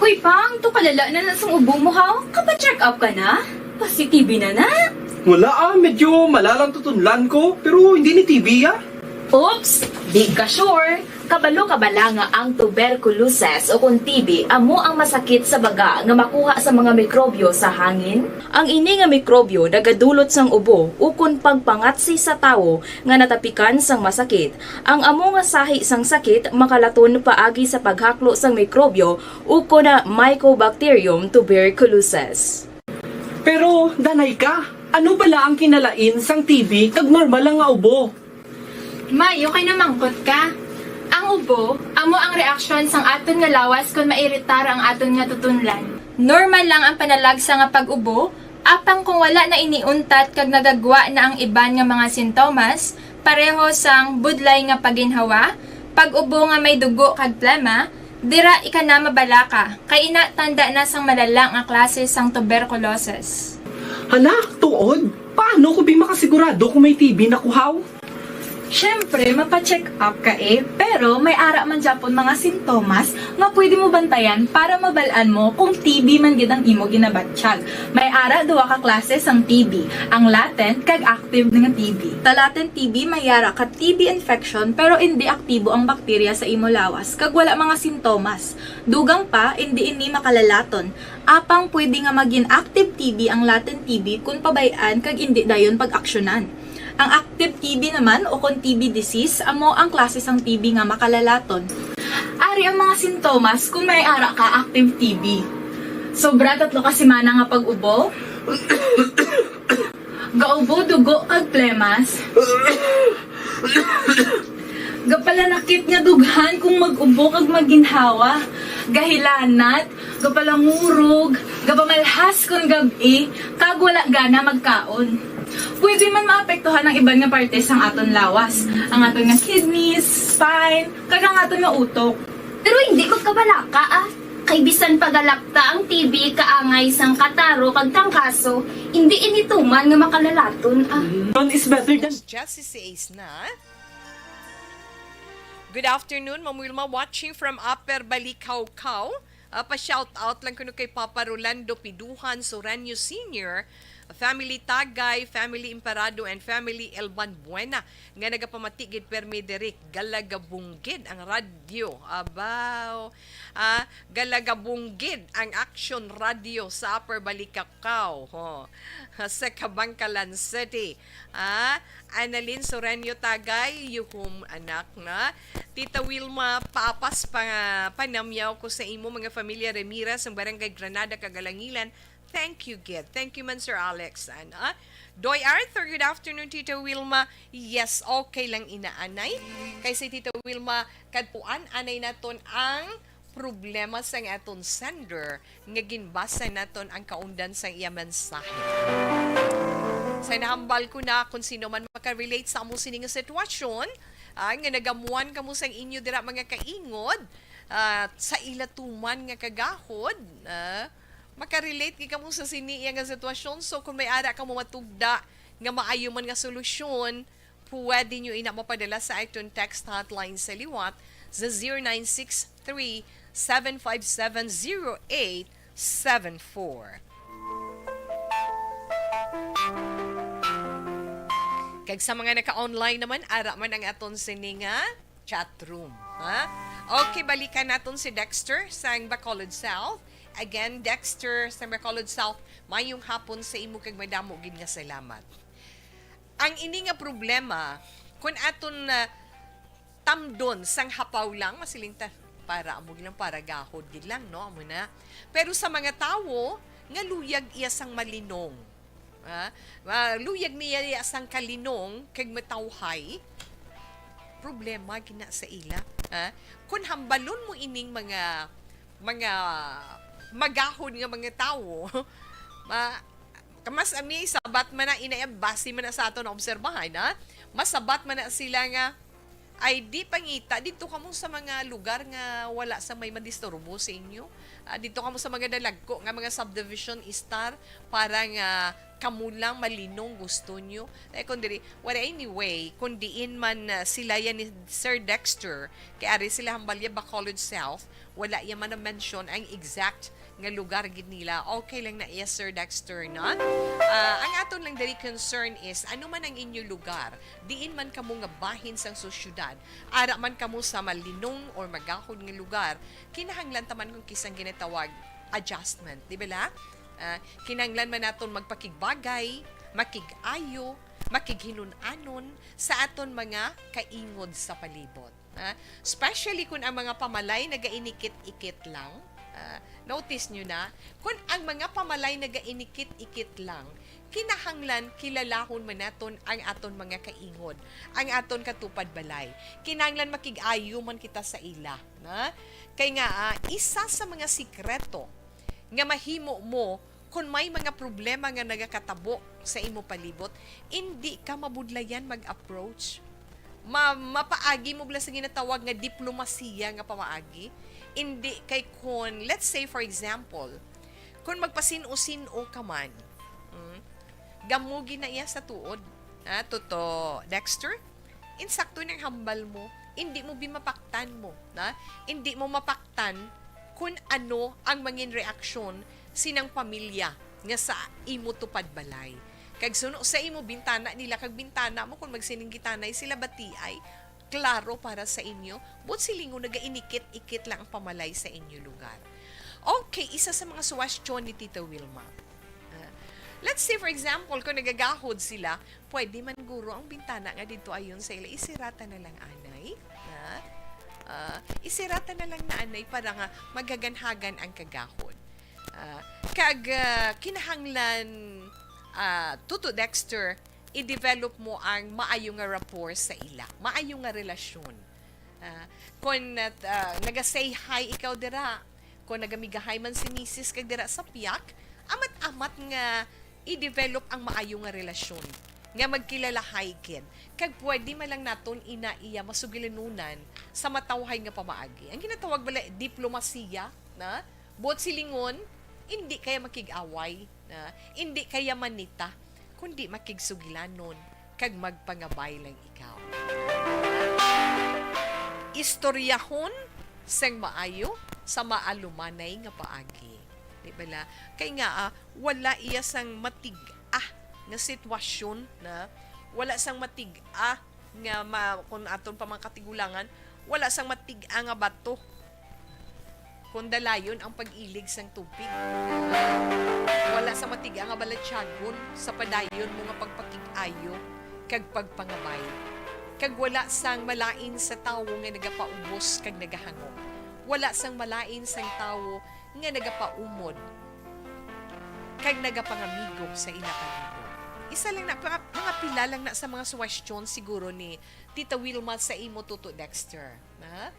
Hoy, Pang, to kalala na na sang ubo mo, ha? Kapa-check up ka na? Pasi-T B na na? Wala, ah, medyo malalang tutunlan ko, pero hindi ni T B, ah. Oops, di ka sure. Kabalo ka bala nga ang tuberculosis o kon T B amo ang masakit sa baga nga makuha sa mga mikrobyo sa hangin? Ang ini nga mikrobyo nagadulot sang ubo ukon pagpangatsi sa tawo nga natapikan sang masakit. Ang amo nga sahi sang sakit makalaton paagi sa paghaklo sang mikrobyo ukon na Mycobacterium tuberculosis. Pero, danay ka, ano bala ang kinalain sang T B kag normal lang nga ubo? May, okay na mangkot ka. Ang ubo, amo ang reaksyon sang aton nga lawas kon mairitar ang aton nga tutunlan. Normal lang ang panalagsa nga pag-ubo, apang kung wala na ini untat kag nagagwa na ang iban nga mga sintomas, pareho sang budlay nga paginhawa, pag-ubo nga may dugo kag plema, dira ika na mabalaka, kay ina tanda na sang malala nga klase sang tuberculosis. Hala, tuod? Paano ko bi makasigurado kung may T B na kuhaw? Siyempre, mapa-check up ka eh, pero may ara man gyapon mga sintomas nga pwede mo bantayan para mabal-an mo kung T B man gid ang imo ginabatyag. May ara duha ka klase sang T B, ang latent kag active nga T B. Sa latent T B, may ara ka T B infection pero indi aktibo ang bakterya sa imo lawas kag wala mga sintomas. Dugang pa, indi ini makalalaton. Apang pwede nga magin active T B ang latent T B kon pabay-an kag indi dayon pag-aksyonan. Ang active T B naman o kon T B disease amo ang klase sang T B nga makalalaton. Ari ang mga sintomas kon may ara ka active T B. Sobra tatlo ka semana nga pag-ubo. Gaubo dugo kag plemas. Gapalanakit nga dughan kung mag-ubo kag maginhawa. Gahilanat, gapalangurog, gapamalhas kon gab-i, kag wala gana magkaon. Pwede man maapektuhan ang iban nga parte sang aton lawas, ang aton nga kidneys, spine, kag ang aton nga utok. Pero hindi ko kabalaka ah. Kay bisan pagalakta ang T B kaangay sang kataro kag tangkaso, hindi ini tuman nga makalalaton ah. None is better than Jesse si Ace na. Good afternoon, Ma'am Wilma, watching from Upper Balikawkaw. Ah, pa-shout out lang kuno kay Papa Rolando Piduhan Soranyo Senior, family Tagay, family Imparado, and family Elban Buena nga nagapamati gid permi diri. Galagabunggid ang radyo. Abaw. Ah, galagabunggid ang Action Radio sa Upper Balikawkaw, ho, sa Kabankalan City. Ah, Annalyn Soranyo Tagay, yuhom anak na. Tita Wilma, papas pa panamyaw ko sa imo mga familia Ramirez ang Barangay Granada, Kagalangilan. Thank you, gid. Thank you man, Sir Alex. Ana? Doy Arthur, good afternoon, Tita Wilma. Yes, okay lang inaanay. Kay si Tita Wilma, kadtuan anay naton ang problema sang aton sender nga ginbasa naton ang kaundan sang iya mensahe. Sa nahambal ko na kung sino man makarelate sa amo sini nga sitwasyon, ah, nga nagamuan kamo sang inyo dira mga kaingod, ah, sa ila tuman nga kagahod, ah, makarelate gid kamo sa sini iya nga sitwasyon. So kung may ara kamo matugda nga maayo man nga solusyon, pwede nyo ina mapadala sa aton text hotline sa liwat sa zero nine six three, seven five seven, zero eight seven four. Kag sa mga naka-online naman, ara man ang aton sini nga chat room. Ha? Okay, balikan naton si Dexter sang Bacolod South. Again, Dexter sang Bacolod South, mayong hapon sa imo kag madamo gid nga salamat. Ang ini nga problema, kun aton, ah, tamdon sang hapaw lang, masiling ta, para amo lang, para gahod gid lang, no? Amo na. Pero sa mga tawo nga luyag iya sang malinong, ah, ah, luyag niya iya sang kalinong kag matawhay, problema gina sa ila, ah. Kun hambalon mo ining mga, mga magahod nga mga tawo, ma-, mas ami sabat man na ina, basi man na sa aton obserbahan, ha? Mas sabat man na sila nga, ay, di pangita, dito kamo sa mga lugar nga wala sa may madisturbo sa inyo. Ah, dito kamo sa mga dalagko nga mga subdivision, istar, para nga kamo lang malinong gusto nyo. Eh, kung diri, well, anyway, kung diin man, ah, sila yan ni Sir Dexter, kay ari sila hambalya Bacolod South, wala yan man na-mention ang exact nga lugar gid nila. Okay lang na iya, Sir Dexter, no? Ah, ang aton lang diri concern is, ano man ang inyo lugar, diin man kamo nga bahin sang sosyedad, ara man kamo sa malinong or magahod nga lugar, kinahanglan ta man kung kisang ginatawag adjustment, di ba la? Ah, kinahanglan man naton magpakigbagay, makig-ayo, makighinun-anon sa aton mga kaingod sa palibot. Ah, especially kung ang mga pamalay nagainikit-ikit lang. Ah, notice nyo na, kung ang mga pamalay nagainikit-ikit lang, kinahanglan kilalahon man naton ang aton mga kaingod, ang aton katupad balay. Kinahanglan makig-ayo man kita sa ila, na? Kay nga, ah, isa sa mga sikreto nga mahimo mo kon may mga problema nga nagakatabo sa imo palibot, indi ka mabudlayan mag-approach. Ma-, mapaagi mo bala sa ginatawag nga diplomasiya nga pamaagi. Indi kay kon, let's say, for example, kon magpasin-o-sin-o ka man, mm, gamugi na iya sa tuod. Ah, Toto Dexter, insakto nang hambal mo. Indi mo bi mapaktan mo, na? Indi mo mapaktan kun ano ang mangin reaksyon sinang pamilya nga sa imo tupad balay. Kag suno sa imo bintana nila kag bintana mo, kung magsininggitanay sila, batiay, klaro para sa inyo, but silingon nagainikit-ikit lang ang pamalay sa inyo lugar. Okay, isa sa mga suwestyon ni Tita Wilma. Ah, let's say, for example, kung nagagahod sila, pwede man guro ang bintana nga didto ayon sa ila, isirata na lang anay. Ah, ah, isirata na lang na anay para nga maghaganhagan ang kagahod. Ah, kag, ah, kinahanglan, ah, Tuto Dexter, i-develop mo ang maayo nga rapport sa ila, maayo nga relasyon. Ah, kon, ah, naga-say hi ikaw dira, kon nagamigahay man si misis kag dira sa piyak, amat-amat nga i-develop ang maayo nga relasyon nga magkilalahay gid, kag pwede man lang naton ina iya masugilanunan sa matawhay nga pamaagi. Ang ginatawag bala diplomasiya, na? Buot silingon, indi kaya makig-away, na? Indi kaya manita, kundi makigsugilanon kag magpangabay lang ikaw. Istoryahon sang maayo sa maalumanay nga paagi. Di bala? Kay nga, ah, wala iya sang matig-a nga sitwasyon, na? Wala sang matig-a nga ma-, kung aton pa mga katigulangan, wala sang matig-a nga bato kung dalayon ang pag-ilig sang tubig. Wala sang matig-a nga balatyagon sa padayon mo nga pagpakig-ayo kag pagpangabay. Kag wala sang malain sa tawo nga nagapaubos kag nagahangop. Wala sang malain sang tawo nga nagapaumod kag nagapangamigo sa ila palibot. Isa lang na, mga, mga pila lang na sa mga suwestyon siguro ni Tita Wilma sa imo, Tuto Dexter. Ha?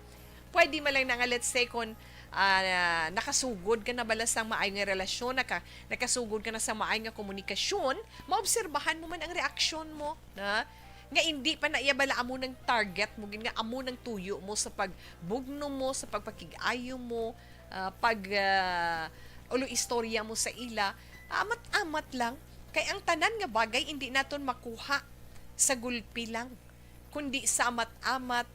Pwede man lang na nga, let's say, kung, ah, nakasugod ka na bala sang maayo nga relasyon, naka-, nakasugod ka na sa maayo nga komunikasyon, maobserbahan mo man ang reaksyon mo, na? Nga hindi pa na iya bala amo nang target mo, gid nga amo nang tuyo mo sa pagbugno mo, sa pagpakig-ayo mo, ah, pag, ah, ulo istorya mo sa ila, amat-amat lang. Kay ang tanan nga bagay hindi naton makuha sa gulpi lang, kundi sa amat-amat,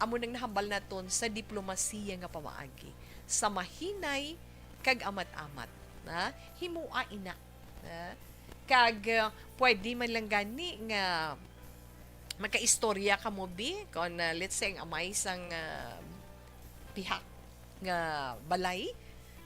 amo nang nahambal naton sa diplomasiya nga pamaagi, sa mahinay kag amat-amat, na? Himoa ina, na? Kag, uh, pwede man lang gani nga makaistorya kamo, bi, kon, uh, let's say, ang amay sang, uh, pihak nga balay,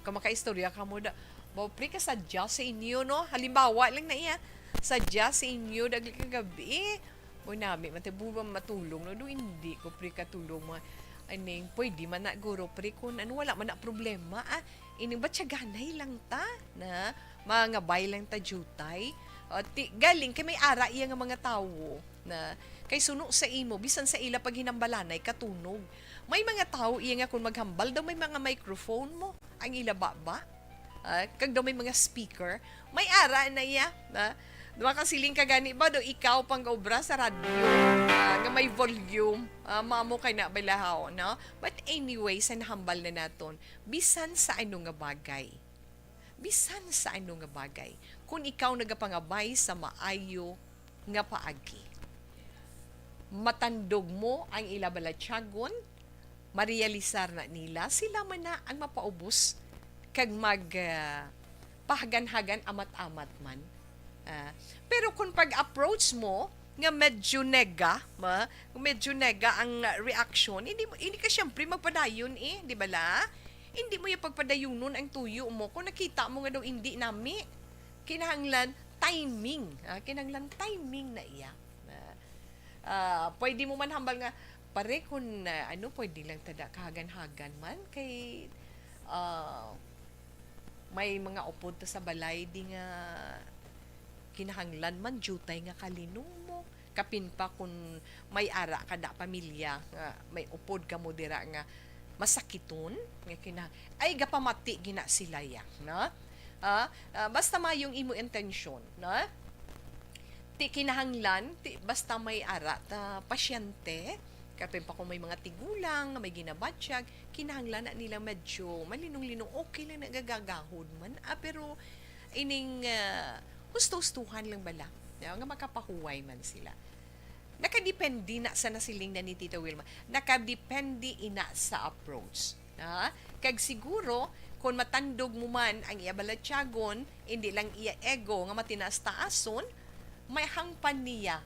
kung makaistorya kamo da, "Baw, pre, kasadya sa inyo, no?" Halimbawa lang na iya, "Sadya sa inyo, dagli ka gabi, o nami, man tayo buwan matulong, no? Do, hindi ko, pre, katulong, mga, aning, pwede man na, guro, pre, kung ano, wala man na problema, ah, ining batyaganay lang ta, na, mangabay lang ta, jutay." O, ti, galing, kay may ara iya nga mga tawo, na, kay suno sa imo, bisan sa ila paghinambalanay, katunog. May mga tawo iya nga kung maghambal daw, may mga microphone mo ang ila baba. Ah, kag daw may mga speaker. May ara na iya. Ah, makasiling ka gani ba daw ikaw pang obra sa radyo, ah, nga may volume? Ah, mamo kay na balahaw, no? But anyway, sa nahambal na naton, bisan sa ano nga bagay, bisan sa ano nga bagay, kung ikaw nagapangabay sa maayo nga paagi, matandog mo ang ila balatyagon, marealisar na nila sila man na ang mapaubos kag mag, ah, pahagan-hagan, amat-amat man. Ah, pero kung pag-approach mo nga medyo nega, ma-, medyo nega ang reaksyon, hindi mo, hindi ka siyempre magpadayon eh, di ba la? Hindi mo yung pagpadayunon ang tuyo mo kung nakita mo nga daw hindi nami. Kinahanglan timing, ah, kinahanglan timing na iya. Na, ah, pwede mo man hambal nga, "Pare, kung, ah, ano, pwede lang tada kahagan-hagan man kay, ah, may mga upod ta sa balay di nga kinahanglan man diutay nga kalinong mo." Kapin pa kung may ara ka da pamilya nga may upod ka mo dira nga masakiton, nga kina-, ay, gapamati gina sila ya, no? Ah, ah, basta mayong imo intensyon, no? Ti kinahanglan, ti, basta may ara ta pasyente, kapin pa kung may mga tigulang nga may ginabatyag, kinahanglan na nila medyo malinong-linong, okay lang na gagagahod man. Ah, pero ining, ah, husto-hustuhan lang bala, no? Nga makapahuway man sila. Nakadepende na sa nasiling na ni Tita Wilma. Nakadepende ina sa approach. Ha? Kag siguro, kung matandog mo man ang iya balatyagon, hindi lang iya ego nga matinaas-taason, may hangpan niya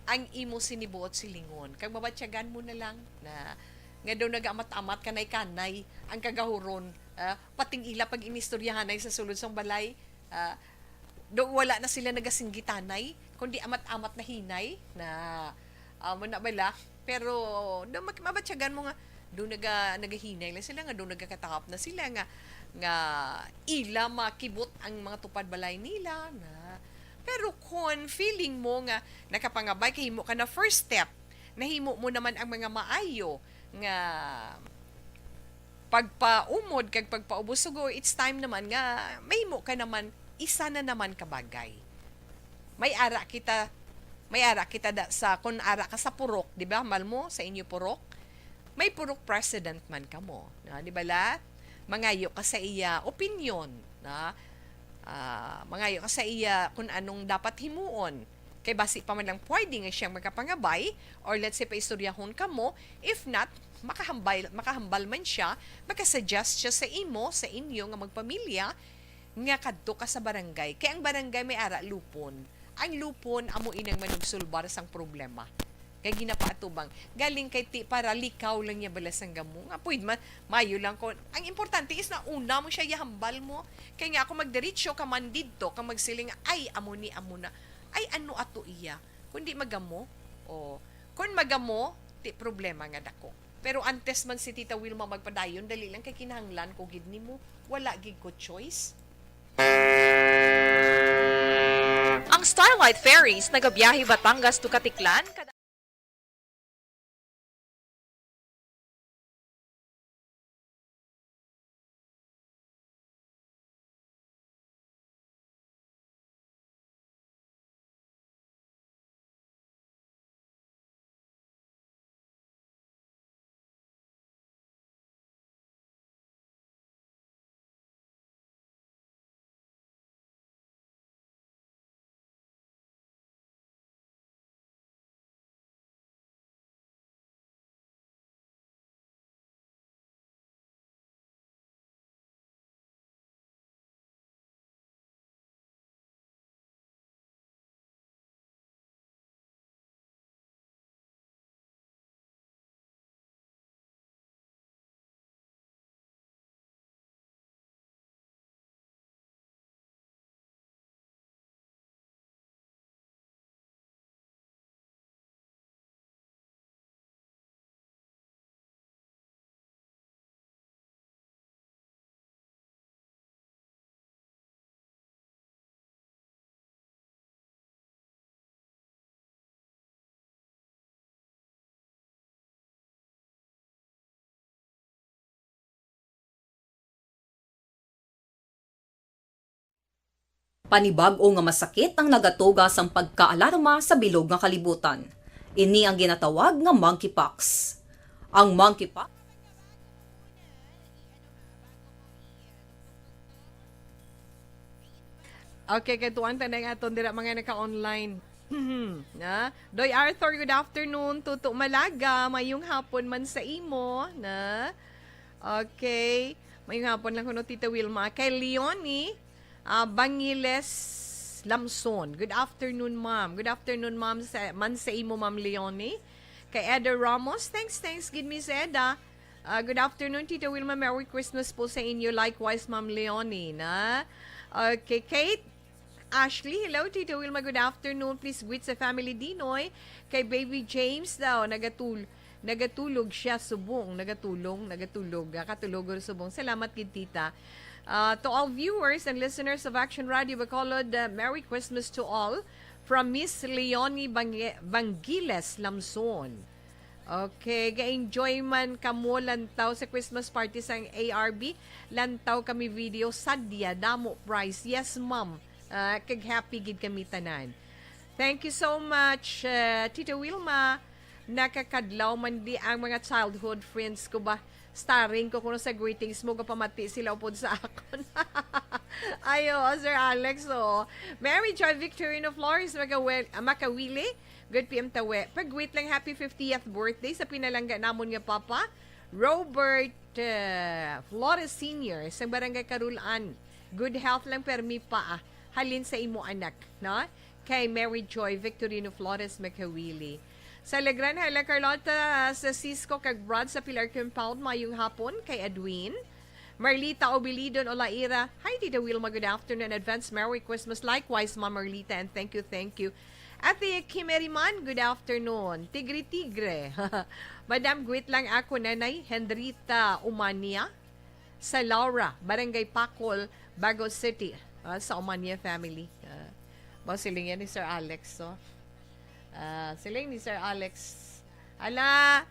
ang imo sinibuot silingon. Kag mabatyagan mo na lang na nga daw nagaamat-amat kanay-kanay ang kagahuron, ah, pating ila pag-inistoryahanay sa sulod sang balay, ah, do wala na sila nagasinggitanay, kundi amat-amat na hinay na, ah, mo na bala. Pero do mak-, mabatyagan mo nga do naga-, nagahinay lang sila, nga do nagakatahap na sila, nga, nga ila makibot ang mga tupad balay nila na. Pero kon feeling mo nga nakapangabay, kahimo ka na first step, nahimo mo naman ang mga maayo nga pagpaumod kag pagpaubos, sugo, it's time naman nga mahimo ka naman isa na naman ka bagay. May ara kita, may ara kita da, sa, kun ara ka sa purok, di ba, hambal mo, sa inyo purok, may purok president man kamo, no? Di ba la? Mangayo ka sa iya opinion, no? Ah, mangayo ka sa iya kung anong dapat himuon. Kay basi pa man lang pwede nga siyang makapangabay, or let's say, paistoryahon kamo. If not, makahambal, makahambal man siya, makasuggest siya sa imo, sa inyo nga magpamilya, nga kadto ka sa barangay. Kay ang barangay may ara lupon. Ang lupon amo inang manugsulbar sang problema. Kay ginapaatubang. Galing kay ti para likaw lang niya bala sang gamo. Nga pwede man, mayo lang ko. Ang importante is na una mo siya, ihambal mo. Kay nga ako magdiretso ka man didto, ka magsiling, "Ay, amo ni, amo na." Ay, ano ato iya? Kundi magamo? O, kun magamo, ti problema nga dako. Pero antes man si Tita Wilma magpadayon, dali lang kay kinahanglan ko gid nimo. Wala gid ko choice. Ang Starlight Ferries nagabiyahe Batangas to Caticlan. Panibag-o nga masakit ang nagatuga sang pagkaalarma sa bilog nga kalibutan. Ini ang ginatawag nga monkeypox. Ang monkeypox Okay, kay tuwan ta na ang aton dira mga naka-online. Na? Doy Arthur, good afternoon. Tuto Malaga, mayong hapon man sa imo, na? Okay. Mayong hapon lang kuno, Tita Wilma. Kay Leonie, ah, Bangiles Lamson. Good afternoon, ma'am. Good afternoon, ma'am, sa, man sa imo, Ma'am Leonie. Kay Eda Ramos, thanks, thanks, gid, Miss Eda. Ah, good afternoon, Tita Wilma. Merry Christmas po sa inyo. Likewise, Ma'am Leonie, na. Okay, Kate, Ashley, hello, Tita Wilma. Good afternoon. Please greet sa family Dinoy. Kay Baby James daw, nagatul-, nagatulog siya subong, nagatulong, nagatulog, ah, katulog or subong. Salamat gid, Tita. Ah, to all viewers and listeners of Action Radio Bacolod, ah, Merry Christmas to all. From Miss Leonie Bangi-, Bangiles Lamson. Okay, ga-enjoy man kamo lantaw sa Christmas party sang A R B. Lantaw kami video, sadya, damo prize. Yes, ma'am. Ah, kag happy gid kami tanan. Thank you so much, uh, Tita Wilma. Nakakadlaw man di ang mga childhood friends ko ba? Starring ko kuno sa greetings mo, gapamati sila upod sa akon. Ayo, Sir Alex, oh. Mary Joy Victorino Flores, Magawel-, ah, Makawili. Good P M tawe. Pag-greet lang, happy fiftieth birthday sa pinalangga namon nga papa, Robert, eh, Flores Senior, sa Barangay Carulan. Good health lang, permi pa, ah. Halin sa imo anak, no? Kay Mary Joy Victorino Flores Makawili. Sa Lagran, hala, Carlota, sa Cisco, kag Brad sa Pilar Compound, mayong hapon kay Edwin. Marlita Obilidon Olaira, hi, Tita Wilma, good afternoon. Advance Merry Christmas. Likewise, Ma'am Marlita, and thank you, thank you. Ate Kim Eriman, good afternoon. Tigre-tigre. Madam, greet lang ako, Nanay Hendrita Umania, sa Laura, Barangay Pacol, Bago City, ah, sa Umania family. Ah, ba, siling yan ni Sir Alex, so. Ah, siling ni Sir Alex. Ala,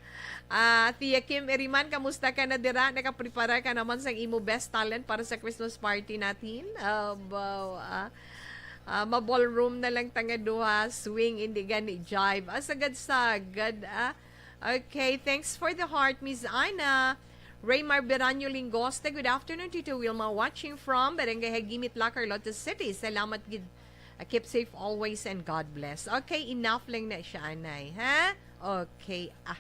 ah, Tia Kim Eriman, kamusta ka na dira? Nakaprepara ka naman sang imo best talent para sa Christmas party natin? Abaw, ah, ah, ma-ballroom na lang ta nga duha, swing, indi gani jive. Ah, sagad-sagad, ah. Okay, thanks for the heart, Miss Ana. Raymar Beranyo Lingosta, good afternoon, Tito Wilma, watching from Barangay Hagimit, La Carlota City. Salamat gid. Ah, keep safe always and God bless. Okay, enough lang na siya, anay, ha? Okay, ah.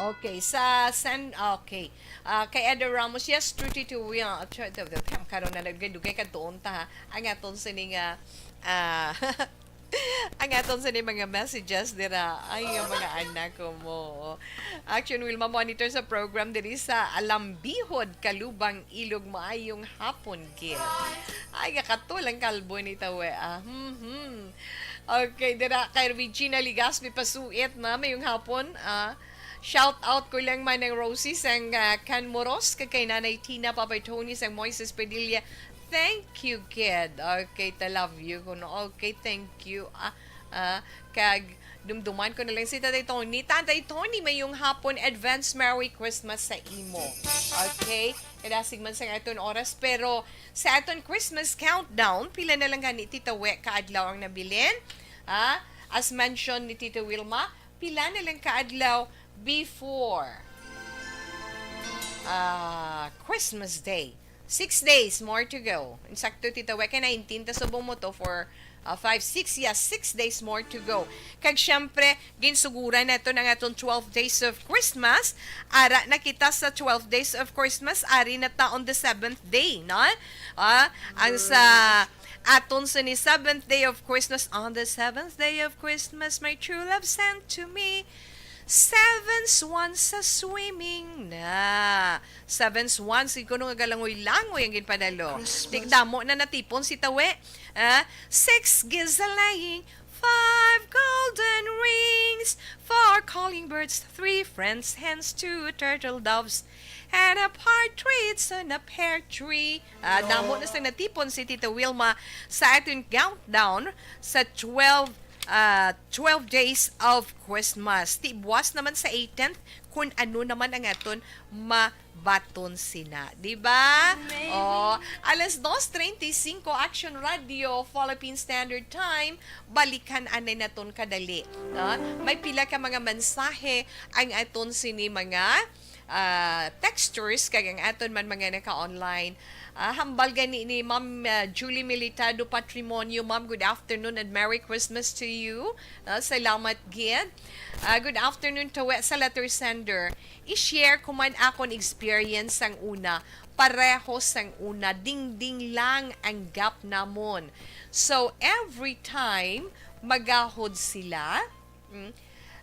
Okay, sa San, okay. Ah, kay Edo Ramos, yes, true, Tito Will. Ah, try to, to, karon na nagdugay-dugay ka doon ta, ha. Ang aton sini nga, ah, ang aton sini mga messages dira. Ay, yung mga anak ko mo. Action Wilma monitor sa program diri sa Alambihod, Kalubang, Ilog. Maayong hapon, gid. Ay, gakatol ang kalbo ni Tawe, ah. Hmm, hmm. Okay, dira kay Regina Ligaspi Pasuit na, mayong hapon. Ah, shout out ko lang man ang Rosie sang, ah, Canmoros, kag kay Nanay Tina, Papay Tony sang Moises Padilla. Thank you, kid. Okay, ta love you kuno. Okay, thank you. Ah, Ah, kag dumduman ko na lang si Tatay Tony. Tatay Tony, mayong hapon, advance Merry Christmas sa imo. Okay? Kadasig man sa aton oras, pero sa aton Christmas countdown, pila na lang gani, Tita We, ka adlaw ang nabilin? Ah, as mentioned ni Tita Wilma, pila na lang ka adlaw before ah, Christmas Day? Six days more to go. Insakto, Tita We, kay nineteen ta subong mo to for, ah, five, six, yes, six days more to go. Kag syempre, ginsuguran nato ang aton twelve days of Christmas. Ara na kita sa twelve days of Christmas, ari na ta on the seventh day, no? Ah, ang sa aton sini seventh day of Christmas, on the seventh day of Christmas, my true love sent to me seven swans sa swimming na. Seven swans, gid kuno nga galangoy-langoy ang ginpadalo. Christmas. Tigdamo na natipon si Tawe. Ah, six geese a-laying, five golden rings, four calling birds, three friends hens, two turtle doves, and a partridge in a pear tree. Ah, damo na sang natipon si Tita Wilma sa aton countdown sa twelve, ah, twelve days of Christmas. Ti buwas naman sa eighteenth, kung ano naman ang aton mabaton sina. Di ba? Maybe. Oh, alas dos treinta y cinco, Action Radio, Philippine Standard Time. Balikan anay naton kadali. No? May pila ka mga mensahe ang aton sini mga, ah, texters, kag ang aton man mga naka-online. Ah, hambal gani ni Ma'am, ah, Julie Militado Patrimonio. Ma'am, good afternoon and Merry Christmas to you. Ah, salamat gid. Ah, good afternoon, Tawe, sa letter sender. I-share ko man akon experience sang una. Pareho sang una, dingding lang ang gap namon. So, every time magahod sila, mm,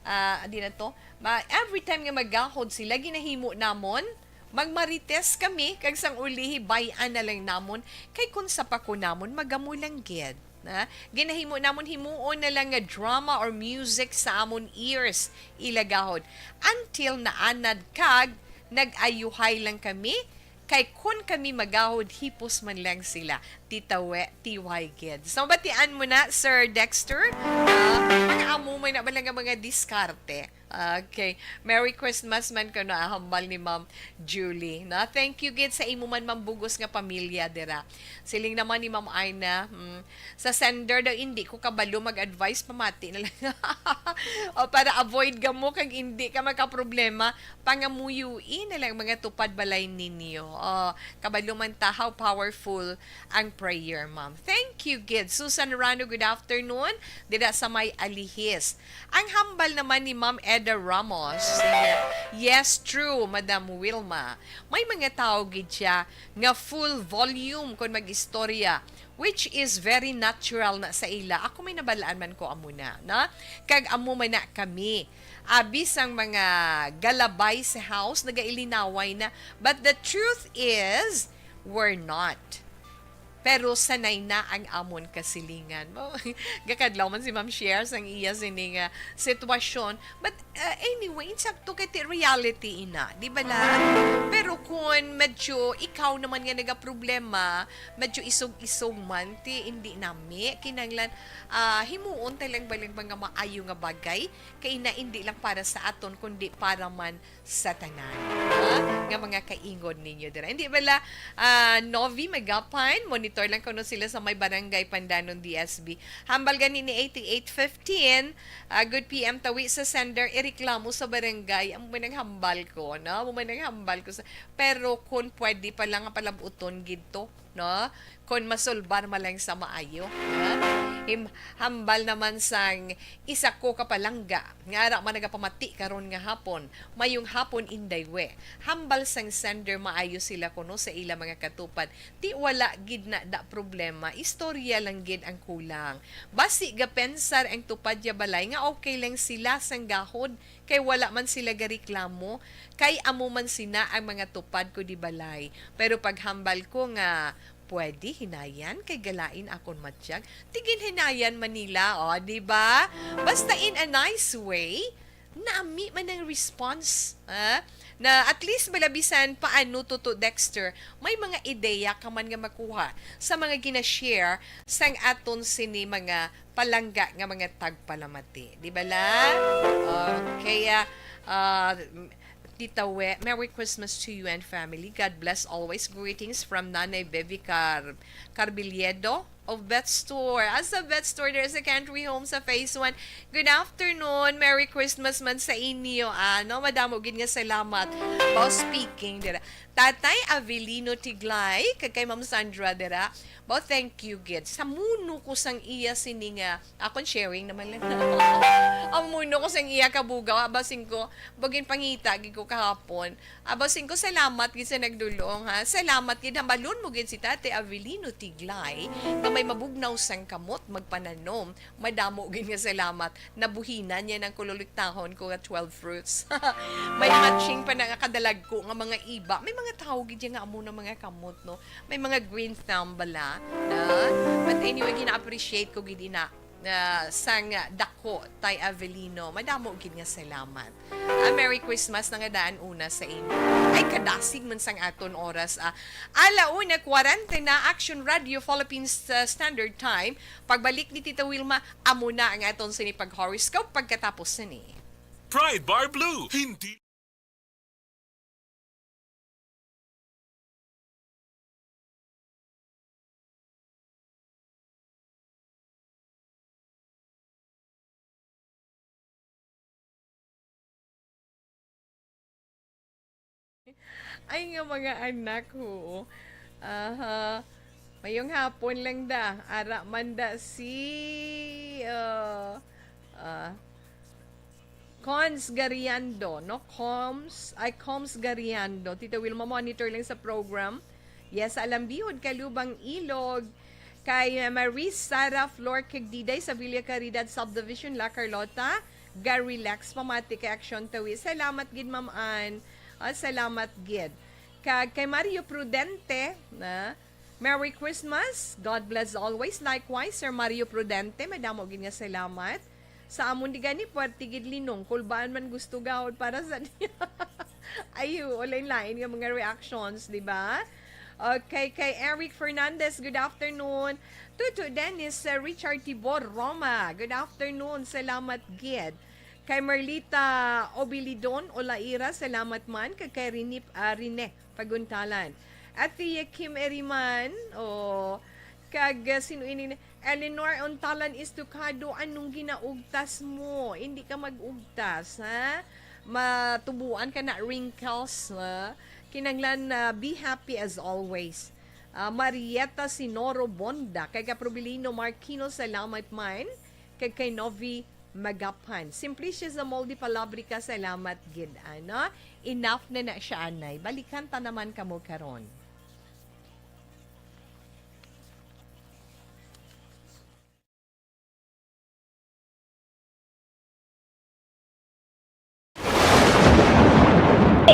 ah, di na to, ma-, every time nga magahod sila, ginahimo namon, magmarites kami, kag sang ulihi, bay-an na lang namon, kay kung sa pako namon, magamo lang gid. Na, ginahimo namon himuon na lang nga drama or music sa amon ears, ila gahod. Until naanad kag nag-ayuhay lang kami, kay kun kami magahod, hipos man lang sila. Titawe, tiway gid. So, batian mo na, Sir Dexter? Ah, ang amo man na ba lang nga mga diskarte? Okay. Merry Christmas man ko na hambal ni Ma'am Julie. Na, thank you gid sa imo man, Ma'am, bugos nga pamilya dira. Siling naman ni Ma'am Aina, hmm, sa sender daw, hindi ko kabalo mag-advise, pamati na lang. O, para avoid ka mo kag hindi ka makaproblema, pangamuyui na lang mga tupad balay ninyo. O, kabalo man ta how powerful ang prayer, Ma'am. Thank you gid. Susan Rano, good afternoon. Dira sa may Alihis. Ang hambal naman ni Ma'am Eda Ramos, yes, true, Madam Wilma. May mga tao gid siya nga full volume kon mag-istorya, which is very natural na sa ila. Ako may nabalaan man ko amo na, na? Kag amo man na kami. Abi sang mga galabay sa house, nagailinaway na. But the truth is, we're not. Pero sanay na ang amon kasilingan. Mo, gakadlaw man si Ma'am Share sang iya sini nga sitwasyon. But, uh, anyway, insakto kay ti reality ina, di ba la? Pero kung medyo ikaw naman nga nagaproblema, medyo isog-isog man, ti hindi nami, kinanglan, ah, himuon ta lang baling mga maayo nga bagay, kay ina hindi lang para sa aton, kundi para man sa tanan, ha? Nga mga kaingod ninyo dira. Hindi bala, ah, Novi Magapan, monitor lang kuno sila sa may Barangay Pandanon, D S B. Hambal gani ni eighty-eight fifteen, ah, good P M, tawi sa sender, ireklamo sa barangay. Amo man ang hambal ko, no? Amo man ang hambal ko sa, pero kung pwede pa lang nga palabuton gid to, no? Kon masulbar man lang sa maayo, ha? Him-, hambal naman sang isa ko ka palangga nga ara man nagapamati karon nga hapon, mayong hapon, Inday We. Hambal sang sender, maayo sila kuno sa ila mga katupad. Ti wala gid na da problema, istorya lang gid ang kulang. Basi gapensar ang tupad ya balay nga okay lang sila sang gahod, kay wala man sila gareklamo, kay amo man sina ang mga tupad ko di balay. Pero paghambal ko nga pwede hinayan kay galain akon matyag, ti ginhinayan man nila, o, di ba? Basta in a nice way, Nami man ang response, ha? Na at least bala bisan paano, Toto Dexter, may mga ideya ka man nga makuha sa mga gina-share sang aton sini mga palangga nga mga tagpalamati. Di bala? Okay, ah, ah, Tita We, Merry Christmas to you and family. God bless always. Greetings from Nanay Bevi Car-, Carbiliedo of Beth Store. As a Beth Store, there's a Country Home sa Phase one. Good afternoon. Merry Christmas man sa inyo. Ano, madamo gid nga salamat. Bao, speaking dira. Tatay Avelino Tiglay, kag kay Ma'am Sandra dira. Bao, thank you gid. Samuno ko sang iya sini nga, akon sharing naman lang. Amuno ko sang iya kabugaw, aba sing ko, bao, ginpangita gid ko kahapon. Aba sing ko, salamat gid sa nagdul-ong, ha. Salamat gid, hambalon mo gid si Tatay Avelino Tiglay nga may mabugnaw sang kamot magpananom. Madamo gid nga salamat. Nabuhinan niya nang kululuktahon ko nga twelve fruits. May matching pa na nga kadalagko nga mga iba. May mga tawo gid nga amo na mga kamot, no? May mga green thumb bala, na? But anyway, gina-appreciate ko gid ina, na sang dako, Tay Avelino. Madamo gid nga salamat. Ah, Merry Christmas na nga daan una sa inyo. Ay, kadasig man sang aton oras, ah. Ala una kwarenta na, Action Radio Philippines, ah, Standard Time. Pagbalik ni Tita Wilma, amo na ang aton sini pag-horoscope pagkatapos sini. Pride Bar Blue, hindi. Ay, nga mga anak, ho. Aha. Mayong hapon lang da. Ara man da si, ah, ah, Cons Gariando, no? Coms, ay, Coms Gariando. Tita Wilma, monitor lang sa program. Yes, Alambihod, Kalubang, Ilog. Kay, uh, Marie Sara Flor Kagdiday sa Villa Caridad Subdivision, La Carlota. Gary Lex, pamati kay Action Tawi. Salamat gid, Ma'am Ann. Ah, salamat gid. Kag kay Mario Prudente, na, Merry Christmas. God bless always. Likewise, Sir Mario Prudente, madamo gid nga salamat. Sa amon di gani, puwerte gid linong, kulbaan man gusto gahod para sa niya. Ayo, lain-lain nga mga reactions, di ba? Okay, kay Eric Fernandez, good afternoon. Tuto Dennis, uh, Richard Tibor Roma, good afternoon. Salamat gid. Kay Merlita Obilidon Olaira, salamat man. Kag kay Rene, ah, Rene Paguntalan. Ate Kim Eriman, oh, kag, ah, sino ini? Eleanor Ontalan Estocado, anong ginaugtas mo? Hindi ka mag-ugtas, ha? Matubuan ka na wrinkles, ha? Kinanglan na be happy as always. Ah, Marietta Sinoro Bonda, kay Kaprobilino Marquino, salamat man. Kag kay Novi Magaphan. Simplicia Zamoldi Palabrica, salamat gid, ano? Enough na na siya, anay. Balikan ta naman kamo karon.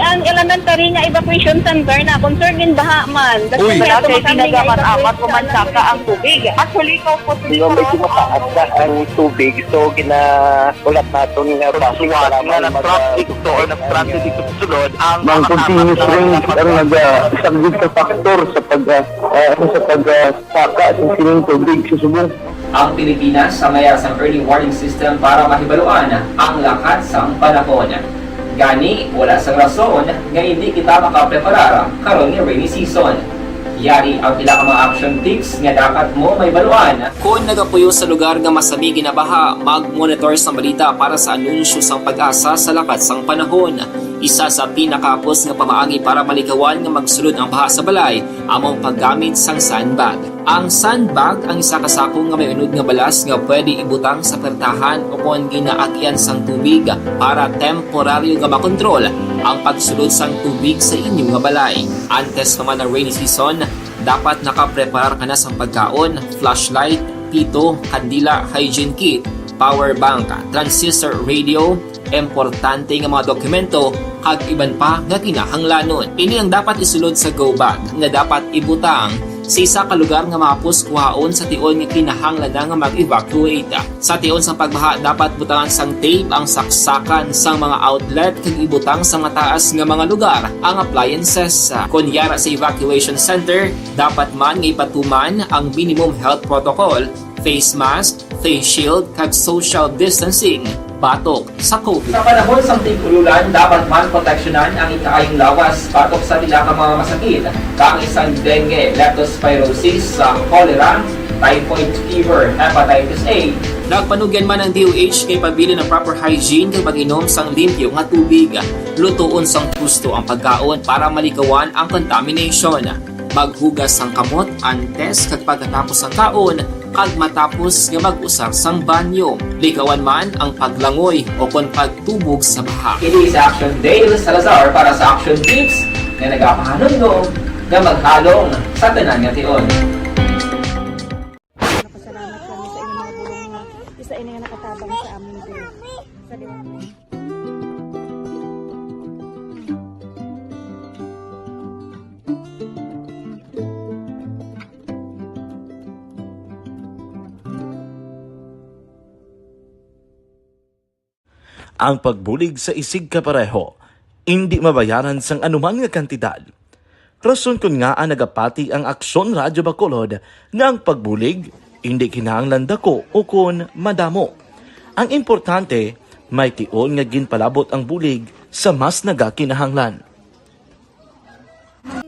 Ang elementary nga evacuation center na, concern in baha man. Uy. Wala kay pinagamat-amat, pumansaka ang tubig. Actually, ikaw po, medyo mataas na ang tubig, so gina-, ulat naton nga basi nga nag-traffic to or nag-traffic dito sa sulod ang mga continuous rain ang nagasaglit sa factor sa pag, ah, ah, sa pag, ah, saka sa sining tubig sa subong. Ang Pilipinas sa mayar sang early warning system para mahibaluan ang lakat sang panahon. Gani, wala sang rason nga hindi kita makapreparar karon nga rainy season. Yari ang pila ka mga action tips nga dapat mo mahibaluan. Kon nagapuyo sa lugar nga masami ginabaha, mag-monitor sang balita para sa anunsyo sang PAGASA sa lakat sang panahon. Isa sa pinakahapos nga pamaagi para malikawan nga magsulod ang baha sa balay amo ang paggamit sang sandbag. Ang sandbag ang isa ka sako nga may unod nga balas nga pwede ibutang sa pertahan o kon ginaagyan sang tubig para temporaryo nga makontrol ang pagsulod sang tubig sa inyo nga balay. Antes pa man ang rainy season, dapat nakapreparar ka na sang pagkaon, flashlight, pito, kandila, hygiene kit, power bank, transistor radio, importante nga mga dokumento, kag iban pa nga kinahanglanon. Ini ang dapat isulod sa go bag nga dapat ibutang Sa isa ka lugar nga mahapos kuhaon sa tion nga kinahanglan na nga mag-evacuate. Sa tion sang pagbaha, dapat butangan sang tape ang saksakan sang mga outlet kag ibutang sa mataas nga mga lugar ang appliances. Kon yara sa evacuation center, dapat man nga ipatuman ang minimum health protocol, face mask, face shield, kag social distancing batok sa COVID. Sa panahon sang tig-ululan, dapat man proteksyonan ang ikaayong lawas batok sa pila ka mga masakit, kaangay sang dengue, leptospirosis, sa cholera, typhoid fever, hepatitis A. Nagpanugyan man ang D O H kay pabilin ang proper hygiene kag pag-inom sang limpyo nga tubig. Lutoon sang husto ang pagkaon para maligawan ang contamination. Maghugas sang kamot antes kag pagkatapos sang kaon, kag matapos nga mag-usar sang banyo. Ligawan man ang paglangoy o kon pagtubog sa baha. Kini si Action Dale Salazar para sa Action Tips nga nagapahanumdom nga maghalong sa tanan nga tion. Napasalamat kami sa inyong mga bulong nga isa ini nga nakatabang sa amin din. Sa Ang pagbulig sa isigkapareho indi mabayaran sang anuman nga kantidad. Rason kon ngaa nagapati ang Aksyon Radyo Bacolod nga ang pagbulig indi kinahanglan dako ukon madamo. Ang importante, may tion nga ginpalabot ang bulig sa mas nagakinahanglan.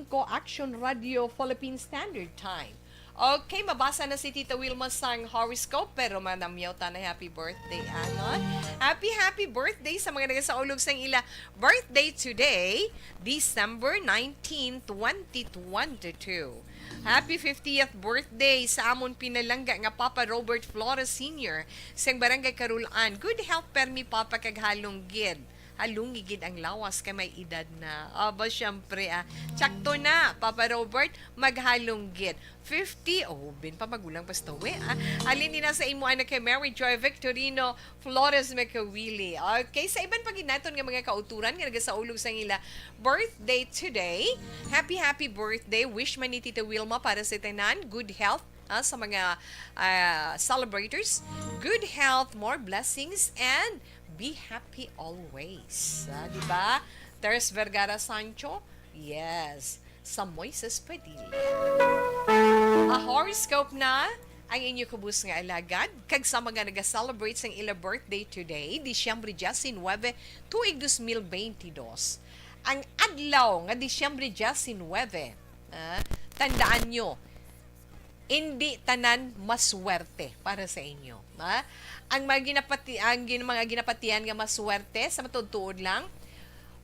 Ko Action Radio Philippine Standard Time. Okay, mabasa na si Tita Wilma sang horoscope, pero manamyaw ta na happy birthday, ano? Happy, happy birthday sa mga nagasaulog sang ila birthday today, December nineteen, twenty twenty-two. Happy fiftieth birthday sa amon pinalangga nga Papa Robert Flores Senior sang Barangay Carolan. Good health permi, Papa, kag halong gid. Halungi gid ang lawas kay may edad na. Aba, syempre, ah. Tsakto na, Papa Robert, maghalong gid. Fifty, oh, bin pa magulang pa sa tawi, ah. Halin ni na sa imo anak kay Mary Joy Victorino Flores Mecawili. Okay, sa iban pa gid naton nga mga kauturan nga nagasaulog sang ila birthday today. Happy, happy birthday. Wish man ni Tita Wilma para sa tanan. Good health, ah, sa mga, ah, celebrators. Good health, more blessings, and be happy always. Ah, di ba? Teres Vergara Sancho? Yes. Sa Moises Padilla. A horoscope na ang inyo kubos nga alagad, kag sa mga naga-celebrate sang ila birthday today, Disyembre diecinuebe, tuig dos mil beintidos. Ang adlaw nga Disyembre diecinuebe, ah, tandaan nyo, indi tanan maswerte para sa inyo, ha? Ang mga ginapati-, ang gin-, mga ginapatihan nga maswerte, sa matuod-tuod lang,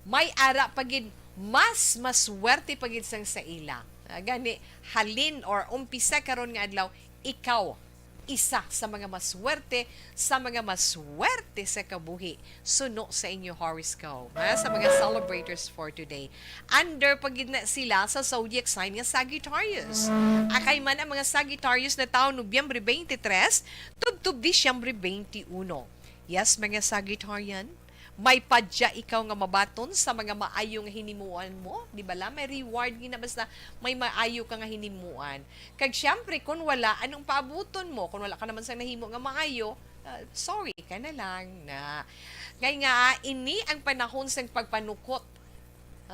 may ara pa gid, mas maswerte pa gid sang sa ila. Ah, gani, halin or umpisa karon nga adlaw, ikaw isa sa mga maswerte, sa mga maswerte sa kabuhi, suno sa inyo horoscope, ha? Sa mga celebrators for today. Under pa gid na sila sa zodiac sign nga Sagittarius. Akay man ang mga Sagittarius na tawo Nobyembre twenty-three, tubtob Disyembre twenty-one. Yes, mga Sagittarian, may padya ikaw nga mabaton sa mga maayo nga hinimuan mo. Di bala? May reward gina basta may maayo ka nga hinimuan. Kag syempre, kung wala, anong paabuton mo? Kung wala ka naman sa nahimo nga maayo, ah, sorry ka na lang na. Kay nga, ini ang panahon sang pagpanukot,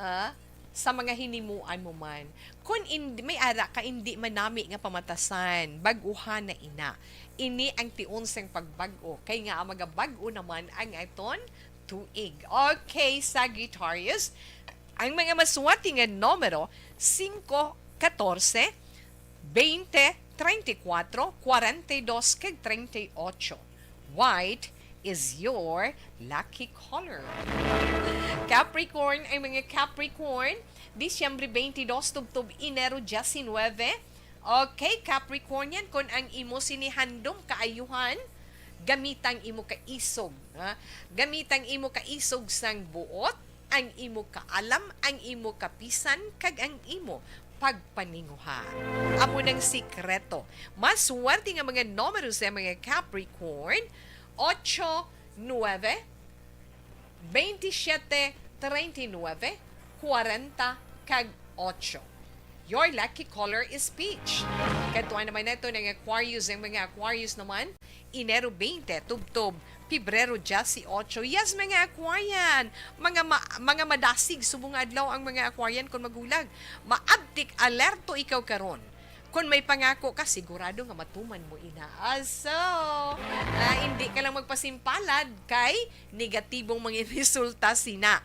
ah, sa mga hinimuan mo man. Kung indi, may ara ka, indi manami nga pamatasan, bag-uhan na ina. Ini ang tion sang pagbag-o. Kay nga, magabag-o naman ang aton tuig. Okay, Sagittarius, ang mga maswerte nga numero, singko, katorse, baynte, treinta y kuatro, kwarenta y dos, kag treinta y ocho. White is your lucky color. Capricorn, ang mga Capricorn, Disyembre twenty-two tubtob Enero diecinuebe. Okay, Capricornian, kung ang imo sini handom kaayuhan, gamita ang imo kaisog, ha? Gamita ang imo kaisog sang buot, ang imo kaalam, ang imo kapisan, kag ang imo pagpaninguha. Amo nang sikreto. Maswerte nga mga numero sa mga Capricorn, ocho, nuebe, veintisiete, treinta y nueve, kwarenta, kag ocho. Your lucky color is peach. Kadtuan naman nato ang Aquarius. Ang mga Aquarius naman, Enero twenty, tubtob Pebrero eighteen. Yes, mga Aquarian. Mga ma- mga madasig subong nga adlaw ang mga Aquarian kon maghulag. Maabtik alerto ikaw karon. Kon may pangako ka, sigurado nga matuman mo ina. Ah, so, ah, hindi ka lang magpasimpalad kay negatibong mga resulta sina.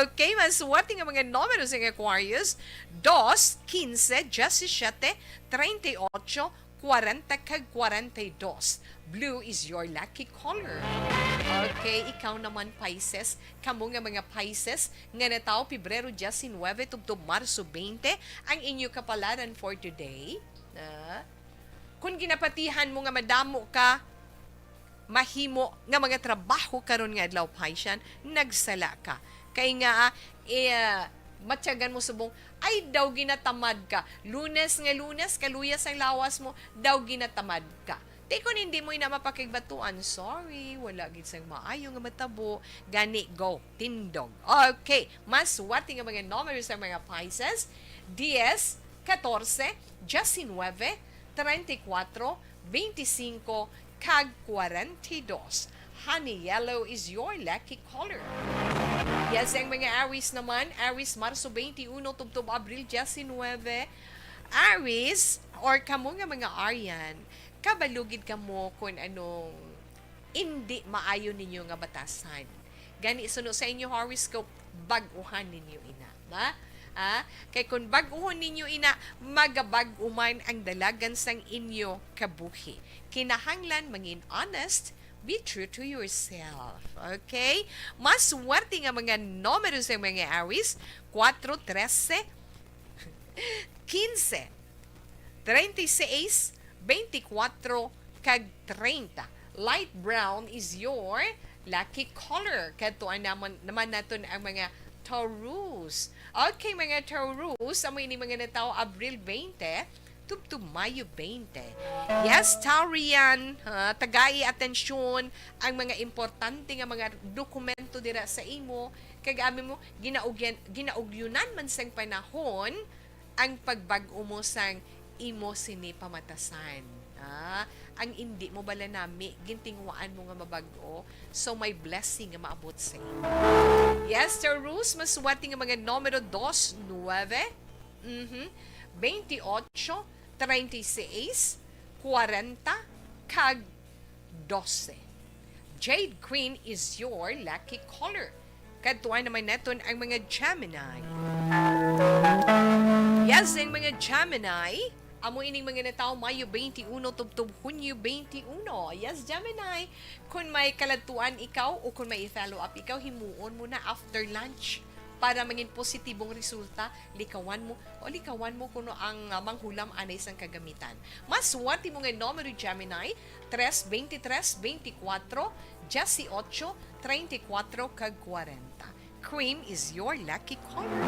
Okay, maswerte nga mga numero sa Aquarius, dos, quince, diecisiete, treinta y ocho, cuarenta, kag cuarenta y dos. Blue is your lucky color. Okay, ikaw naman, Pisces. Kamo nga mga Pisces nga natawo Pebrero diecinuebe tubtob Marso twenty, ang inyo kapalaran for today, ah, kung ginapatihan mo nga madamo ka mahimo nga mga trabaho karon nga adlaw, Pisces, nagsala ka. Kay nga, eh, matyagan mo subong, "Ay, daw ginatamad ka." Lunes nga Lunes, kaluyas ang lawas mo, daw ginatamad ka. Ti kon hindi mo ina mapakigbatuan, sorry, wala gid sang maayo nga matabo. Gani, go, tindog. Okay, maswerte nga mga numero sa mga Pisces, dies, catorce, diecinuebe, treinta y cuatro, veinticinco, kag cuarenta y dos. Honey yellow is your lucky color. Yes, ang mga Aries naman, Aries, Marso twenty-uno tubtob Abril diecinuebe. Aries, or kamo nga mga Arian, kabalo gid kamo kung anong indi maayo ninyo nga batasan. Gani, suno sa inyo horoscope, bag-uhan ninyo ina, ba? Ah, kay kung bag-uhon ninyo ina, magabag-o man ang dalagan sang inyo kabuhi. Kinahanglan mangin honest, be true to yourself. Okay? Maswerte nga mga numero sa mga Aries, kuwatro, trese, quince, treinta y seis, veinticuatro, kag treinta. Light brown is your lucky color. Kadtuan naman, naman naton ang mga Taurus. Okay, mga Taurus, amo ini mga natawo Abril twenty tubtob Mayo twenty. Yes, Taurian, ha, tagai atensyon ang mga importante nga mga dokumento dira sa imo, kag abi mo, ginaugyan, ginaugyunan man sang panahon ang pagbag-o mo sang imo sini pamatasan. Ah, ang indi mo bala nami, gintinguhaan mo nga mabag-o, so may blessing nga maabot sa imo. Yes, Taurus, maswerte nga mga numero dos, nuebe, mhm, veintiocho, treinta y seis, cuarenta, kag doce. Jade green is your lucky color. Kadtuan naman naton ang mga Gemini. Yes, ang mga Gemini, amo ining mga natawo Mayo twenty-uno tubtob Hunyo twenty-uno. Yes, Gemini, kung may kaladtuan ikaw o kung may i-follow up ikaw, himuon mo na after lunch para mangin positibong resulta. Likawan mo, o likawan mo kuno ang, ah, manghulam anay sang kagamitan. Maswerte mo nga numero, Gemini, tres, veintitrés, veinticuatro, dieciocho, treinta y cuatro, kag cuarenta. Cream is your lucky color.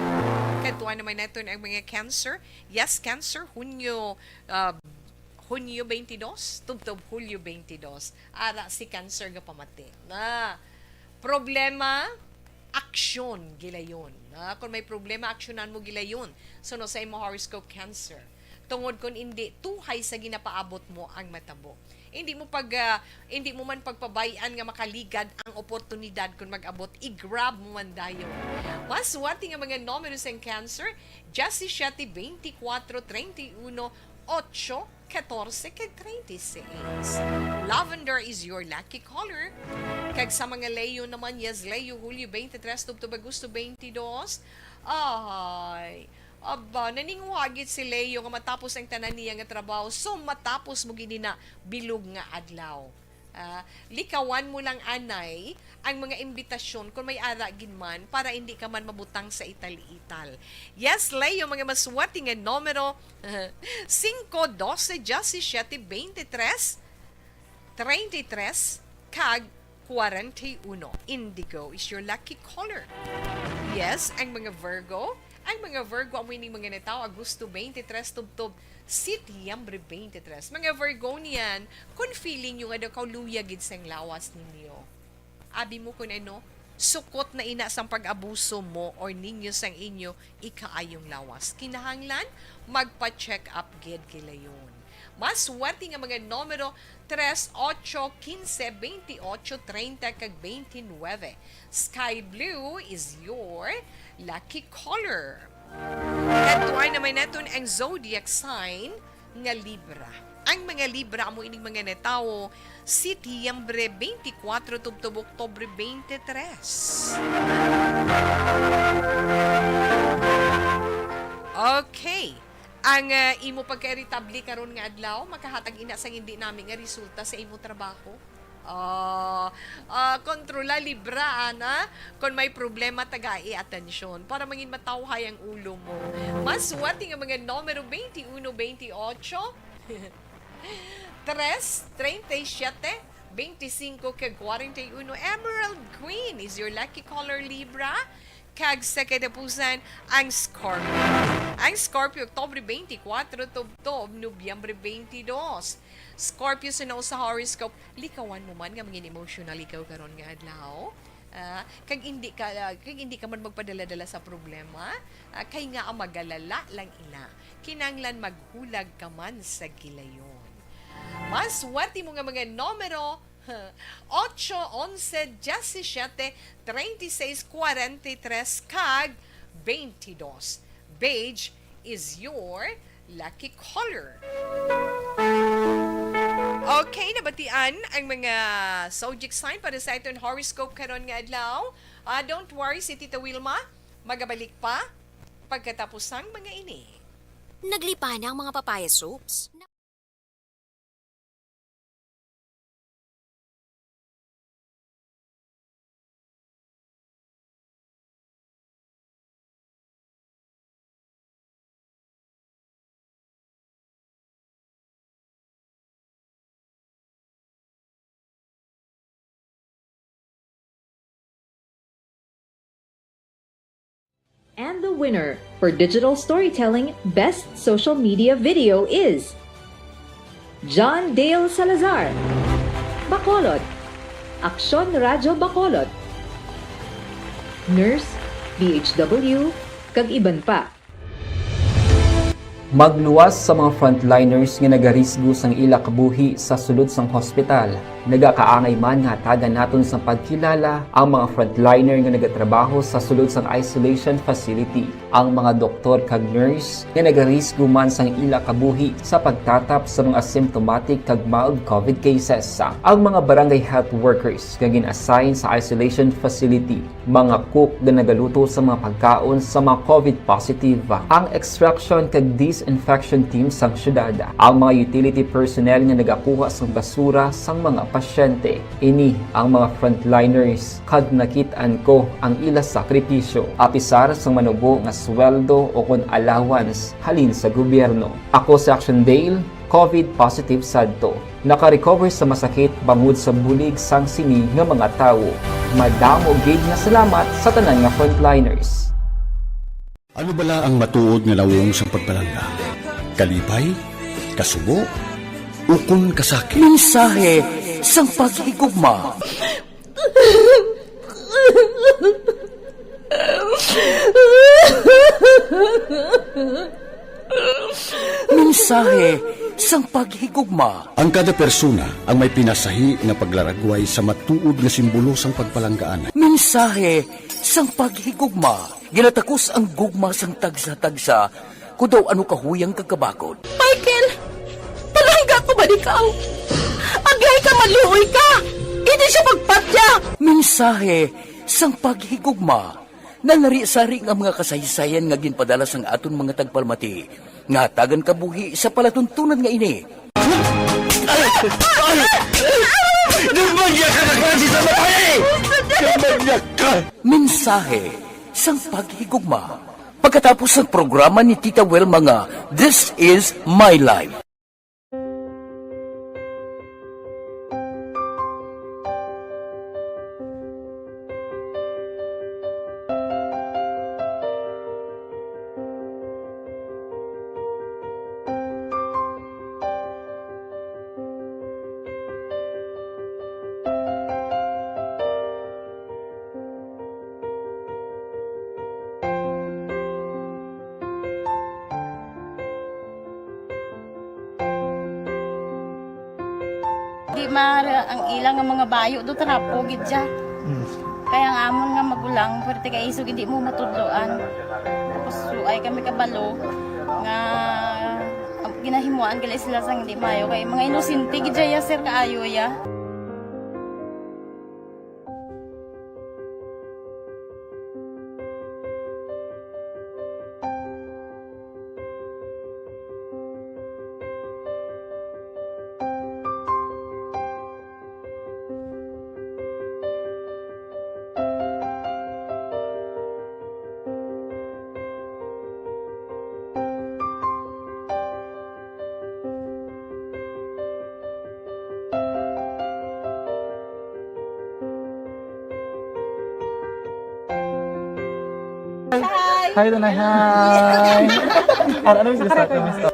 Kadtuan naman naton ang mga Cancer. Yes, Cancer, Hunyo, ah, Hunyo twenty-dos, tubtob Hulyo twenty-dos. Ara si Cancer nga pamati. Na, problema, aksyon gilayon. Ah, kung may problema, aksyonan mo gilayon. Suno sa imo horoscope, Cancer. Tungod kung indi, tuhay sa ginapaabot mo ang matabo. Hindi mo pag, ah, hindi mo man pagpabay-an nga makaligad ang oportunidad kung mag-abot, i-grab mo man dayon. Maswerte nga mga numero sang Cancer, diecisiete, veinticuatro, treinta y uno, ocho, catorce, kag treinta y seis. Lavender is your lucky color. Kag sa mga Leo naman, yes, Leo, Hulyo twenty-three tubtob Agosto twenty-two. Ay, aba, naninguha gid si Leo nga matapos ang tanan niya nga trabaho. So, matapos mo gid na bilog nga adlaw. Ah, likawan mo lang anay ang mga imbitasyon kung may ara gid man, para hindi ka man mabutang sa ital-ital. Yes, Leo, mga maswerte nga numero, cinco, doce, diecisiete, veintitrés, treinta y tres, kag cuarenta y uno. Indigo is your lucky color. Yes, ang mga Virgo, ang mga Virgo, amo ining mga natawo Agosto twenty-three tubtob Setyembre twenty-three. Mga Virgonian, kung feeling nyo nga daw kaluya gid sang lawas ninyo, abi mo kung ano, sukot na ina sang pag-abuso mo or ninyo sang inyo ikaayong lawas. Kinahanglan magpa-check up gid gilayon. Mas swerte nga mga numero tres, ocho, quince, veintiocho, treinta, kag veintinueve. Sky blue is your lucky color. Kadtuan naman naton ang zodiac sign nga Libra. Ang mga Libra amo ining mga natawo Setyembre twenty-four tubtob Oktubre twenty-three. Okay. Ang, ah, imo pagka-irritable karon nga adlaw makahatag ina sang hindi nami nga resulta sa imo trabaho. Ah, ah, kontrola, Libra, ana. Kon may problema, tagai atensyon para mangin matawhay ang ulo mo. Mas swerte nga mga numero twenty-one, twenty-eight, tres, treinta y siete, veinticinco, kag forty-one. Emerald Queen is your lucky color, Libra. Kag sa katapusan, ang Scorpio. Ang Scorpio, Oktubre twenty-four, tubtob Nobyembre twenty-two. Scorpio, sa nao sa horoscope, likawan mo man nga mangin emotional ikaw karon nga adlaw. Ah, kag hindi ka, ah, kag hindi ka man magpadala-dala sa problema, ah, kay nga ang magalala lang ina. Kinanglan maghulag ka man sa gilayon. Mas swerte mo nga mga numero, ocho, onse, diyesisiyete, treinta y seis, kwarenta y tres, kag twenty-two. Beige is your lucky color. Okay, nabatian ang mga zodiac sign para sa aton horoscope karon nga adlaw. Ah, don't worry, si Tita Wilma magabalik pa pagkatapos sang mga ini. Naglipana ang mga papaya soaps. And the winner for digital storytelling best social media video is John Dale Salazar, Bacolod, Aksyon Radyo Bacolod, Nurse, D H W, kag iban pa. Magluwas sa mga frontliners nga nagarisgo sang ila kabuhi sa sulod sang hospital. Nagakaangay man nga hatagan naton sang pagkilala ang mga frontliner nga nagatrabaho sa sulod sang isolation facility, ang mga doktor kag nurse nga nagarisgo man sang ila kabuhi sa pagtatap sa mga asymptomatic kag mild covid cases, ang mga barangay health workers nga gin-assign sa isolation facility, mga cook nga nagaluto sa mga pagkaon sa mga covid positive, ang extraction kag disinfection team sang syudad, ang mga utility personnel nga nagakuha sang basura sang mga pasyente. Ini ang mga frontliners, kag nakit-an ko ang ila sakripisyo, apisar sang manubo nga sweldo o kon allowance halin sa gobyerno. Ako si Action Dale, covid positive sadto. Naka-recover sa masakit bangod sa bulig sang sini nga mga tawo. Madamo gid nga salamat sa tanan nga frontliners. Ano bala ang matuod nga nawong sang pagpalangga? Kalipay? Kasubo? Ukon kasakit? Mensahe sang paghigugma. Mensahe sang paghigugma. Ang kada persona ang may pinasahi nga paglaragway sa matuod nga simbolo sang pagpalanggaan. Mensahe sang paghigugma. Ginatakos ang gugma sang tagsa-tagsa, kon daw ano kahuyang kag kabakod. Michael, palangga ko ba ikaw? Agay ka, maluoy ka! Hindi siya pagpatya! Mensahe sang paghigugma. Nanari-sari nga mga kasaysayan nga ginpadala sang aton mga tagpalamati nga hatagan kabuhi sa palatuntunan nga ini. Ay! Ay! Demonyo ka na klase sa babae! Demonyo ka! Mensahe sang paghigugma. Pagkatapos sang programa ni Tita Wilma nga This Is My Life. Mara ang ila nga mga bayo do trapo gid siya. Mm. Kaya ang amon nga magulang, pwerte kay isog hindi mo matudloan. Tapos suay kami kabalo nga, um, ginahimuan gali sila sang hindi maayo kay mga inosente gid siya, sir, kaayo ya. Hi. Hi, Tanay. Hi. Ano, ano yung gusto? Ano gusto?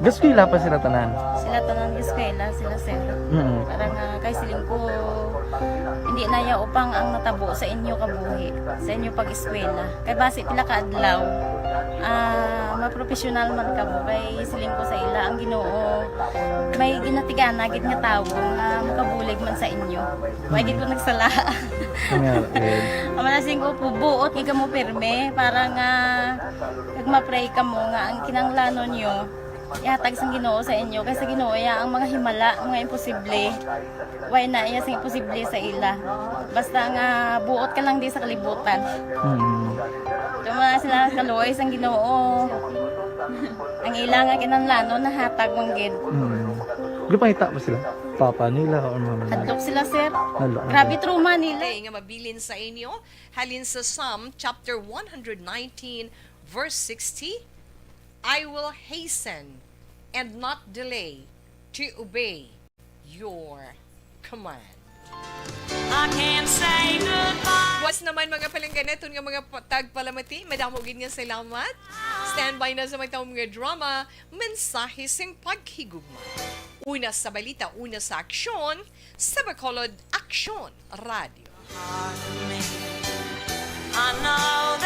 Gaskwela pa sila tanan? Sila tanan gaskwela, sila sir. Mm. Parang, ah, kay siling ko, hindi na ya upang ang natabo sa inyo kabuhi, sa inyo pag-eskwela. Kay basi pila ka adlaw, ah, mapropesyonal man kamo. Kay siling ko sa ila, ang Ginoo may ginatigana gid nga tawo nga makabulig man sa inyo. Wa gid ko nagsala. Amen. Amo na sing ko, buot nga kamo pirme para nga kag ma-pray kamo nga ang kinahanglanon nyo ihatag sang Ginoo sa inyo, kay sa Ginoo ya ang mga himala, mga imposible. Way na iya sing imposible sa ila. Basta nga buot ka lang di sa kalibutan. Mm. Tuma sila kaluoy sang Ginoo. Ang ila nga kinahanglanon nahatag man gid. Mm. Gipangita ba sila? Papa nila or mama nila? Hadlok sila, sir. Hadlok. Grabe trauma nila. Kay nga mabilin sa inyo, halin sa Psalm chapter one hundred nineteen, verse sixty, "I will hasten and not delay to obey your command." I can't say goodbye. Buas naman, mga palangga naton nga mga pa-, tagpalamati, madamo gid nga salamat. Standby na sa may taong mga drama, mensahe sing paghigugma. Una sa balita, una sa aksyon, sa Bacolod Aksyon Radio. I know